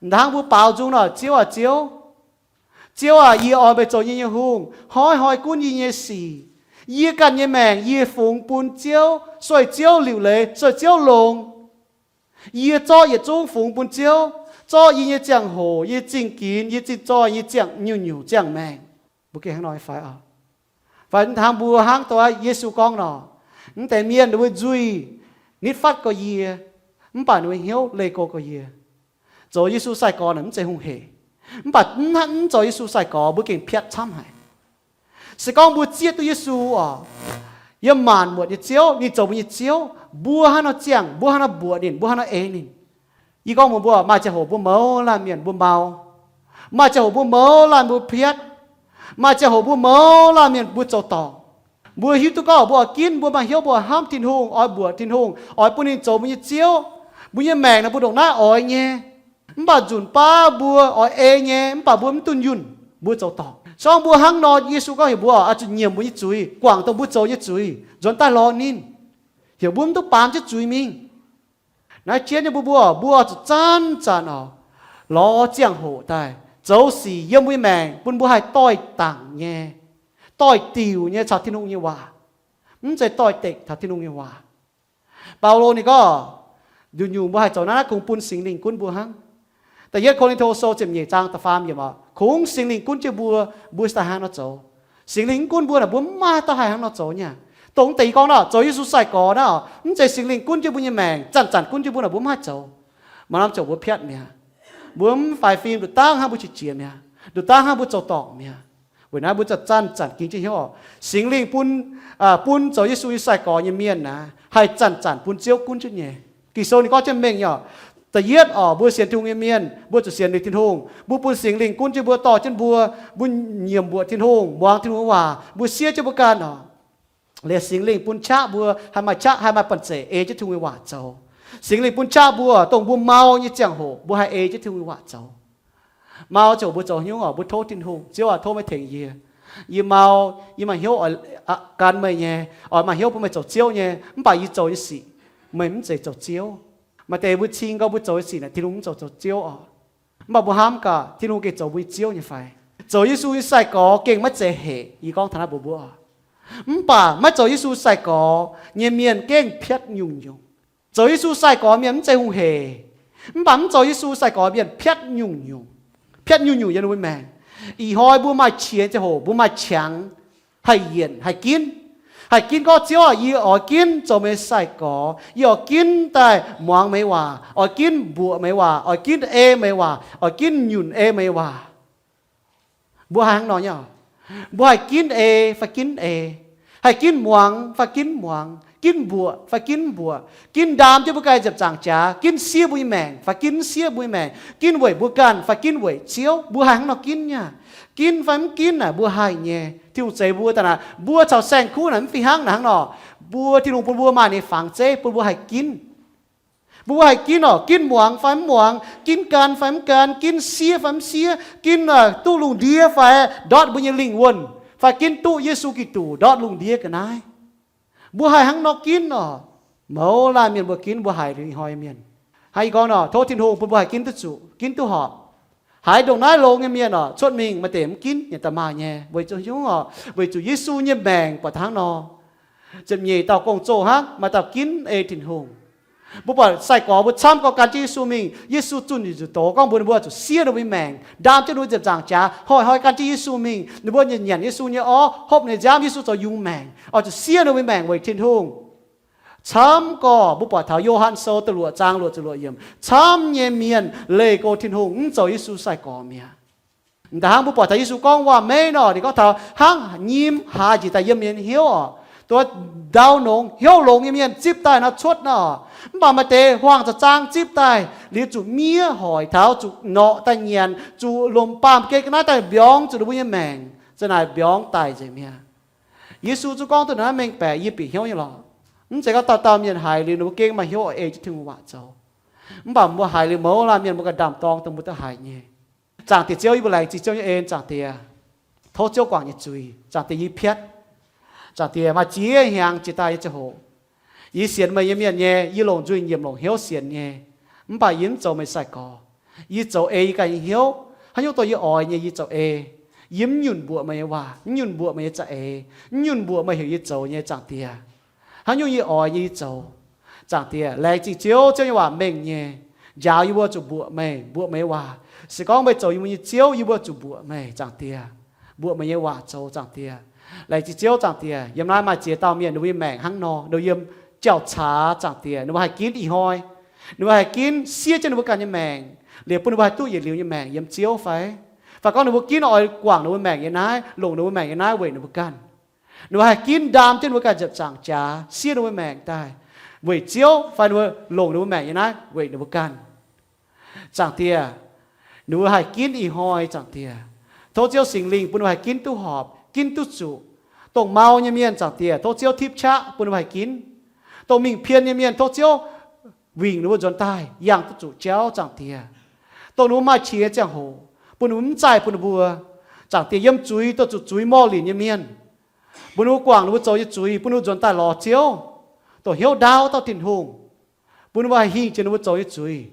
Hnangv mbuo baaux nzung nor, Ziouv aac, Ziouv, Ziouv aac, yie oix meih zoux yie nyei hungh, hnoi-hnoi gunv yie nyei sic. Yie ganh nyei maengc yie fungx bun Ziouv, sueih Ziouv liuc leiz, sueih Ziouv longx. Yie zorqv yietc zungv fungx bun Ziouv, zorqv yie nyei ziangh hoc, yie zingh ginx, yie zingh zoih, yie ziangh nyungc-nyungc ziangh maengc. Mbuo gengh hnangv nor nyei fai oc? Fai hnangv mbuo hnangv doix Yesu gorngv nor, mv deix mienh ninh mbuo nzuih nitv fatv gorx yie, mv baac ninh mbuo hnyouv leih go gorx yie. Zoux Yesu sai-gorx naaic mv zeiz hungh hec, mv baac mv, mv zoux Yesu sai-gorx mbuo gengh piatv camv haic. Se gorngv mbuo zieqv duqv Yesu oc, yiem maanc muotc nyei Ziouv, ninh zoux mbuo nyei Ziouv, mbuo hnangv nor ziangh, mbuo hnangv nor mbuoqc ninh, mbuo hnangv nor eix ninh. Yie gorngv mbuox mbuo, maaih ziangh hoc mbuo mouz laanh mienh mbuo mau. Maaih ziangh hoc mbuo mouz laanh mbuo piatv. Maaih ziangh hoc mbuo mouz laanh mienh mbuo zoux dorngc. Mbuo hiuv duqv gorngv mbuo oix ginv, mbuo maaih hnyouv mbuo hnamv Tin-Hungh, oix mbuoqc Tin-Hungh, oix bun ninh zoux mbuo nyei Ziouv. Mbuo nyei maengc naaic mbuo ndongc naaiv oix nyei. Mv baac nzunc baav mbuo oix ei nyei, mv baac mbuo mv dunh yunh, mbuo zoux dorngc. Se gorngv mbuo hnangv nor, Yesu gorngv heuc mbuo oix zuqc nyiemc mbuo nyei zuiz, guangc dongh mbuo zoux nyei zuiz, nzuonx daaih lorz ninh, heuc mbuo mv duqv baamz jienv zuiz mingh. Naaiv jienv nyei mbuo, mbuo, mbuo oix zuqc zanc-zanc oc, lorz ziangh hoc daaih zoux sic yiem mbuo nyei maengc bun mbuo haih doix-dangc nyei, doix-diuc nyei caux Tin-Hungh nyei waac, mv zeiz doix-dekc taux Tin-Hungh nyei waac. Baulo ninh gorngv, nyungc-nyungc mbuo haih zoux naaiv, naaiv kungx bun Singx Lingh gunv mbuo hnangv. Da'yietv Ko^lin^to Sou ziepc nyeic zaang da'faam yiemc oc, kungx Singx Lingh gunv jienv mbuo, mbuo cingx daaih hnangv nor zoux. Singx Lingh mv gunv mbuo naaic, mbuo mv maaih dauh haih hnangv nor zoux nyei. Dongh deix yie gorngv naaic, zoux Yesu sai-gorx naaiv oc, mv zeiz Singx Lingh gunv jienv mbuo nyei maengc, zanc-zanc gunv jienv mbuo naaic, mbuo mv haih zoux. Maaih norm ziouc mbuo piatv mi'aqv. Mbuo mv faix fim, nduqc dangv hnangv mbuo qiex jiez mi'aqv. Nduqc dangv hnangv mbuo zoux dorngc mi'aqv. Weic naaiv mbuo zanc-zanc gingx jienv hnyouv oc. Singx Lingh bun, bun zoux Yesu nyei sai-gorx nyei mienh naaiv haih zanc-zanc bun Ziouv gunv jienv nyei. Ging-Sou ninh gorngv jienv mengh nyei oc. Da'yietv oc, mbuo sienx Tin-Hungh nyei mienh, mbuo zuqc sienx liuz Tin-Hungh. Mbuo bun Singx Lingh gunv jienv mbuo, dorh jienv mbuo, mbuo nyiemc mbuoqc Tin-Hungh, muangx Tin-Hungh nyei waac, mbuo siev jienv mbuo ganh oc. Liuz Singx Lingh bun qaqv mbuo haih maaih qaqv, haih maaih banh zeic ei jienv Tin-Hungh nyei waac zoux. Singx Lingh bun qaqv mbuo, dongh mbuo mau nyei ziangh hoc mbuo haih ei jienv Tin-Hungh nyei waac zoux. Mau ziouc mbuo zoux haaix nyungc oc? Mbuo tov Tin-Hungh, Ziouv aac, tov meih tengx yie. Yie mau, yie maaih hnyouv oix gan meih nyei, oix maaih hnyouv bun meih zoux Ziouv nyei, mv baac yie zoux nyei sic, meih mv zeiz zoux Ziouv. Maaih deix mbuo cing gorngv mbuo zoux nyei sic naaic Tin-Hungh mv zoux zoux Ziouv oc. Mv baac mbuo hnamv gaax, Tin-Hungh gengh zoux mbuo nyei Ziouv nyei fai? Zoux Yesu nyei sai-gorx gengh maiv zeiz hec, yie gorngv taux naaiv mbuox mbuo oc. Mv baac maiv zoux Yesu sai-gorx nyei mienh gengh piatv nyungc-nyungc. Zoux Yesu sai-gorx mienh mv zeiz hungh heic, mv baac mv zoux Yesu sai-gorx mienh piatv nyungc-nyungc, piatv nyungc-nyungc yiem ninh mbuo maengc. Ih hnoi mbuo maaih qiex nyei ziangh hoc, mbuo maaih qangx haih yienc, haih ginv. Haih ginv gorngv, Ziouv aac, yie oix ginv zoux meih nyei sai-gorx. Yie oix ginv daaih muangx meih nyei waac, oix ginv mbuoqc meih nyei waac, oix ginv ei meih nyei waac, oix ginv nyunc ei meih nyei waac. Mbuo haih hnangv nor nyei oc. Mbuo haih ginv ei fai ginv ei, haih ginv muangx fai ginv muangx, ginv mbuoqc fai ginv mbuoqc, ginv ndaam jienv mbuo ganh nziepc nzaangc jaax, ginv siev mbuo nyei maengc fai ginv mv siev mbuo nyei maengc, ginv weic mbuo ganh fai ginv weic Ziouv. Mbuo haih hnangv nor ginv nyei. Ginv fai mv ginv naaic mbuo haih nyei. Tin-Hungh zeix mbuo daaih naaic, mbuo caux saeng-kuv naaic mv fih hnangv naaic hnangv nor. Mbuo, Tin-Hungh bun mbuo maaih ninh nyei fangx zeiv bun mbuo haih ginv. Mbuo haih ginv oc. Ginv muangx fai mv muangx, ginv gan fai mv gan, ginv siev fai mv siev, ginv duqv lungh ndiev fai ndortv mbuo nyei lingh wuonh, fai ginv duqv Yesu Giduc ndortv lungh ndiev ga'naaiv. Mbuo haih hnangv nor ginv oc. Mouz laanh mienh mbuo ginv, mbuo haiz liuz ih hnoi mienh. Hnangv yie gorngv nor, tov Tin-Hungh bun mbuo haih ginv duqv zuqc, ginv duqv horpc. Haiz ndongc naaiv longx nyei mienh oc, cuotv mingh maaih deix mv ginv, yaac da'maaih nyei. Weic zuqc haaix nyungc oc? Weic zuqc Yesu nyei maengc buatc hnangv nor. Ziepc nyeic dauh gong-zoh hnangv, maaih dauh ginv ei Tin-Hungh. Mbuo buatc sai-gorx mbuo camv gorx gan jienv Yesu mingh, Yesu zunh njiec nzuqc doz gorngv mbuox ninh mbuo zuqc siev ninh mbuo nyei maengc, ndaam jienv ninh mbuo nziepc nzaangc jaax, hoic hnoi gan jienv Yesu mingh. Ninh mbuo nyanc Yesu nyei orv, hopv ninh nziaamv, Yesu zoux yungz maengc, oix zuqc siev ninh mbuo nyei maengc weic Tin-Hungh. Camv gorx mbuo buatc taux Yo^han Sou da'luoqc zaang luoqc ziepc luoqc yiemc, camv nyei mienh leih go Tin-Hungh mv zoux Yesu sai-gorx mi'aqv. Da'hnangv mbuo buatc taux Yesu gorngv waac-meiv nor, ninh gorngv taux hnangv nyim haaz njiec daaih yiem mienh nyei hnyouv oc. Duqv ndau nongx hnyouv longx nyei mienh zipv daaih nor cuotv nor. Mv baac maaih deix huaang za'zaang zipv daaih liuz zuqc miev hoic taux, zuqc norqc daaih nyanc, zuqc lomc baamh gen ga'naaiv daaih mbiorngz zuqc ninh mbuo nyei maengc, za'naaic mbiorngz daic nzengc mi'aqv. Yesu zungv gorngv duqv naaiv mengh baeqc, yie bieqc hnyouv nyei lorqc. Mv zeiz gorngv dauh dauh mienh haiz liuz ninh mbuo gengh maaih hnyouv ei jienv Tin-Hungh waac zoux. Mv baac mbuo haiz liuz mouz laanh mienh mbuo ganh ndaam-dorng dongh mbuo duqv haiz nyei. Zaangc Diex Ziouv, yie mbuo laengz zingh Ziouv nyei en, Zaangc Diex. Tov Ziouv guangc nyei zuiz, Zaangc Diex, yie piatv. Zaangc Diex, maaih ziex hnyangx jiex daaih nyei ziangh hoc, yie sienx meih nyei mienh nyei, yie longc nzuih nyiemc longc hnyouv sienx nyei, mv baac yie mv zoux meih sai-gorx. Yie zoux ei yie ganh nyei hnyouv. Haaix nyungc dongh yie oix nyei yie zoux ei. Yie mv nyunc mbuoqc meih nyei waac, mv nyunc mbuoqc meih nyei za'eix, mv nyunc mbuoqc meih heuc yie zoux nyei, Zaangc Diex. Haaix nyungc yie oix nyei yie zoux. Zaangc Diex, laengz zingh Ziouv, Ziouv nyei waac mengh nyei, njaaux yie mbuo zuqc mbuoqc meih, mbuoqc meih nyei waac. Se gorngv meih zoux yie mbuo nyei Ziouv, yie mbuo zuqc mbuoqc meih, Zaangc Diex. Mbuoqc meih nyei waac zoux, Zaangc Diex. Laengz zingh Ziouv, Zaangc Diex. Yiem naaiv maaih ziex dauh mienh, ninh mbuo nyei maengc hnangv nor, ninh mbuo yiem jauv-caax, Zaangc Diex. Ninh mbuo haih ginv ih hnoi. Ninh mbuo haih ginv siev jienv ninh mbuo ganh nyei maengc, liuz bun ninh mbuo haih duqv yietc liuz nyei maengc yiem Ziouv fai? Fai gorngv ninh mbuo ginv oix guangc ninh mbuo maengc yiem naaiv, longc ninh mbuo maengc yiem naaiv weic ninh mbuo ganh? Ninh mbuo haih ginv ndaam jienv ninh mbuo ganh nziepc nzaangc jaax, siev ninh mbuo maengc daaih weic Ziouv, fai ninh mbuo longc ninh mbuo maengc yiem naaiv weic ninh mbuo ganh? Zaangc Diex, ninh mbuo haih ginv ih hnoi, Zaangc Diex. Tov Ziouv Singx Lingh bun ninh mbuo haih ginv duqv horpc, ginv duqv zuqc. Dongh mau nyei mienh, Zaangc Diex, tov Ziouv tipv qaqv bun ninh mbuo haih ginv. Dongh mingh pien nyei mienh, tov Ziouv wingc ninh mbuo nzuonx daaih yangh duqv zuqc jauv, Zaangc Diex. Dongh ninh mbuo maaih qiex nyei ziangh hoc, bun ninh mbuo mv zaih bun ninh mbuo, Zaangc Diex, yiem zuiz, dongh zuqc zuiz morh linc nyei mienh, bun ninh mbuo guangc ninh mbuo zoux nyei zuiz, bun ninh mbuo nzuonx daaih lorz Ziouv, dongh hnyouv ndaauv dauh Tin-Hungh, bun ninh mbuo haih hingh jiex ninh mbuo zoux nyei zuiz.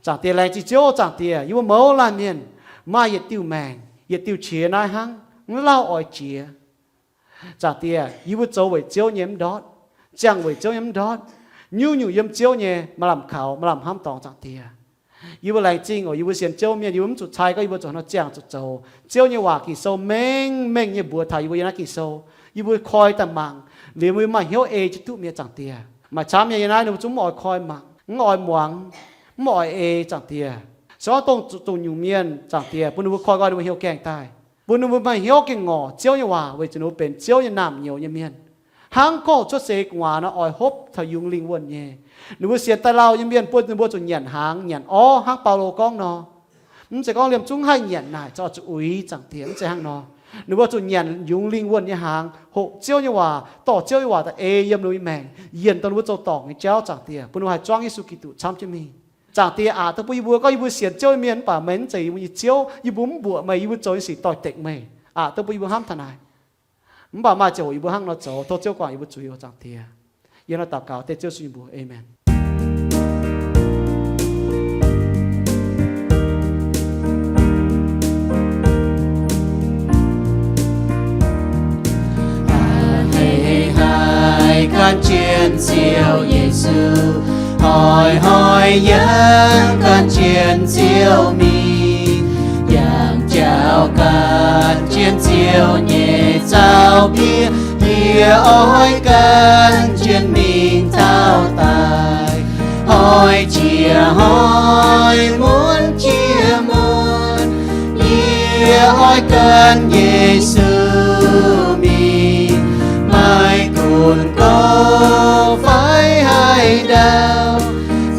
Zaangc Diex, laengz zingh Ziouv, Zaangc Diex, yie mbuo mouz laanh mienh maaih yietc diuh maengc, yietc diuh qiex naaiv hnangv, mv lauh oix jiex. Zaangc Diex, yie mbuo zoux weic Ziouv nyei mv ndortv, ziangh weic Ziouv nyei mv ndortv. Nyungc-nyungc yiem Ziouv nyei maaih lamh kaux, maaih lamh hnamv dorngx, Zaangc Diex. Yie mbuo laengz zingh oc, yie mbuo sienx Ziouv mienh, yie mbuo mv zuqc cai gorngv yie mbuo zuqc hnangv nor ziangh zuqc zoux. Ziouv nyei waac Ging-Sou mengh mengh nyei mbuox taux yie mbuo yiem naaiv Ging-Sou. Yie mbuo koi daaih mangc, liuz mbuo maaih hnyouv ei jienv duqv mi'aqv, Zaangc Diex. Maaih camv nyei yiem naaiv ninh mbuo zungv mv oix koi mangc, mv oix muangx, mv oix ei, Zaangc Diex. Se gorngv dongh zuqc dongh nyungc mienh, Zaangc Diex, bun ninh mbuo koi nqoi ninh mbuo hnyouv gaengh daaih, bun ninh mbuo maaih hnyouv gaengh ngorc Ziouv nyei waac weic zuqc ninh mbuo benx Ziouv nyei naamh nyouz nyei mienh. Hnangv gorx-youz cuotv seix gu'nguaaz nor oix hopv taux yungz lingh wuonh nyei. Ninh mbuo sienx daaih lauh nyei mienh bun ninh mbuo zuqc nyanc hnaangx nyanc orv hnangv Baulo gorngv nor. Mv zeiz gorngv liemh zungv haih nyanc naaic, zuqc uix, Zaangc Diex, mv zeiz hnangv nor. Ninh mbuo zuqc nyanc yungz lingh wuonh nyei hnaangx, hoqc Ziouv nyei waac, dorh Ziouv nyei waac daaih ei yiem ninh mbuo nyei maengc, yienc dongh ninh mbuo zoux dorngc nyei jauv, Zaangc Diex, bun ninh mbuo haih zuangv Yesu Giduc camv jienv mingh. Zaangc Diex, aqc duqv bun yie mbuo gorngv yie mbuo sienx Ziouv nyei mienh mv baac meih mv zeiz yie mbuo nyei Ziouv, yie mbuo mv mbuoqc meih, yie mbuo zoux nyei sic doix-dekc meih. Aqc duqv bun yie mbuo hnamv taux naaic. Mv baac maaih ziangh hoc yie mbuo hnangv nor zoux, tov Ziouv guangc yie mbuo zuiz oc, Zaangc Diex. Yie nor daux gaux dengv Ziouv Yesu nyei mbuox. Aamen. Haiz haiz Gan jienv Ziouv Yesu, hnoi-hnoi yangh gan jienv Ziouv mingh. Yangh jauv gan jienv Ziouv nyei zaux-ndiev, yie oix gan jienv mingh taux daaih. Hnoi jiex hnoi, muonz jiex muonz, yie oix gan Yesu mingh. Maaih gunv gorx fai haaix dauh,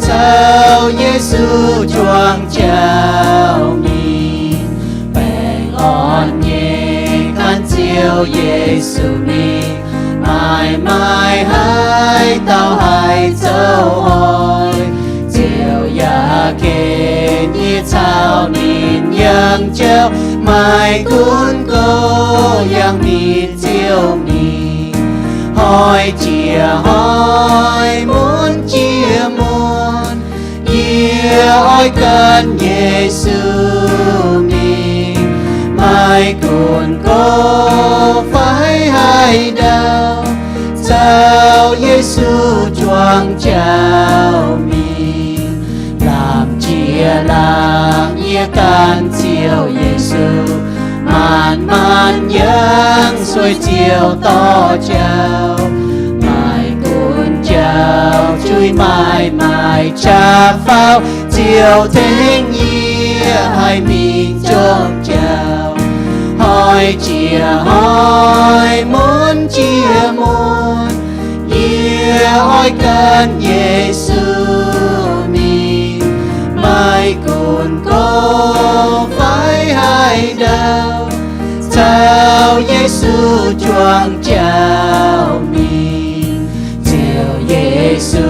caux Yesu juangc jauv mingh. Baengh orn nyei gan Ziouv Yesu mingh, maaih maaih haaix dauh haih zoux oix. Ziouv yaac ken yie caux ninh yangh jauv, maaih gunv gorx yangh ninh Ziouv mingh. Hnoi jiex hnoi, muonz jiex muonz, yie oix gan Yesu mingh. Maaih gunv gorx fai haaix dauh, caux Yesu juangc jauv mingh. Lamh jiex laangz yie gan Ziouv Yesu, maanc maanc yangh sueih Ziouv dorh jauv. Maaih gunv jauv juiv maaih maaih qaqv faaux, Ziouv tengx yie haih mingh jomc jauv. Hnoi jiex hnoi, muonz jiex muonz, yie oix gan Yesu mingh. Maaih gunv gorx fai haaix dauh, caux Yesu juangc jauv mingh. Ziouv Yesu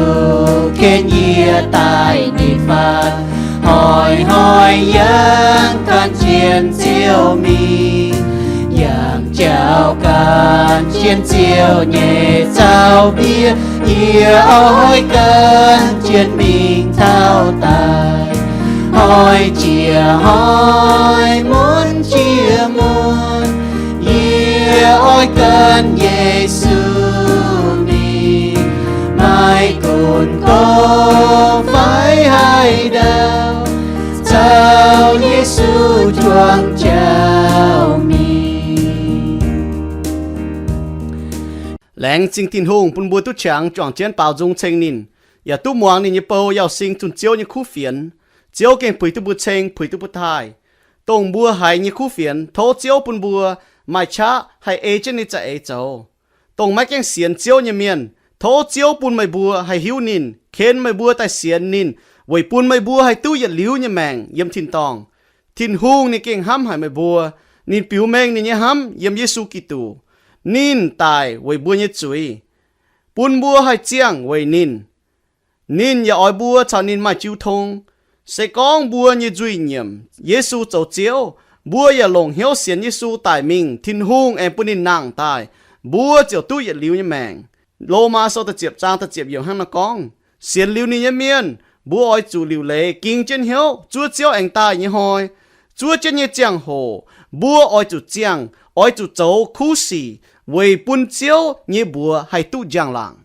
ken yie daaih nyei fatv, hnoi-hnoi yangh gan jienv Ziouv mingh. Yangh jauv gan jienv Ziouv nyei zaux-ndiev, yie oix gan jienv mingh taux daaih. Hnoi jiex hnoi, muonz jiex muonz, yie oix gan Yesu mingh. Maaih gunv gorx fai haaix dauh, caux Yesu juangc jauv mingh. Laengz zingh Tin-Hungh bun mbuo duqv qangx juangc jienv baaux nzung ceng ninh, yaac duqv muangx ninh nyei bou Yauz Sing zunh Ziouv nyei kuv fienx. Ziouv gengh puix duqv mbuo ceng, puix duqv mbuo taaih. Dongh mbuo haiz nyei kuv fienx, tov Ziouv bun mbuo maaih qaqv haih ei jienv ninh za'eix zoux. Dongh maiv gaengh sienx Ziouv nyei mienh, tov Ziouv bun meih mbuo haih hiuv ninh, ken meih mbuo daaih sienx ninh, weic bun meih mbuo haih duqv yietc liuz nyei maengc yiem tin-dorngh. Tin-Hungh ninh gengh hnamv haic meih mbuo. Ninh biux mengh ninh nyei hnamv yiem Yesu Giduc. Ninh daic weic mbuo nyei zuiz, bun mbuo haih ziangh weic ninh. Ninh yaac oix mbuo caux ninh maaih jiu tong. Se gorngv mbuo nyei nzuih nyiemc Yesu zoux Ziouv, mbuo yaac longc hnyouv sienx Yesu daic mingh, Tin-Hungh aengx bun ninh nangh daaih, mbuo ziouc duqv yietc liuz nyei maengc. Lomaa Sou da'ziepc zaang da'ziepc yiemc hnangv naaiv gorngv, sienx liuz ninh nyei mienh, mbuo oix zuqc liuc leiz ging jienv hnyouv zuov Ziouv aengx daaih nyei hnoi. Zuov jienv nyei ziangh hoc mbuo oix zuqc ziangh, oix zuqc zoux kuv sic weic bun Ziouv nyei mbuox haih duqv njang-laangc.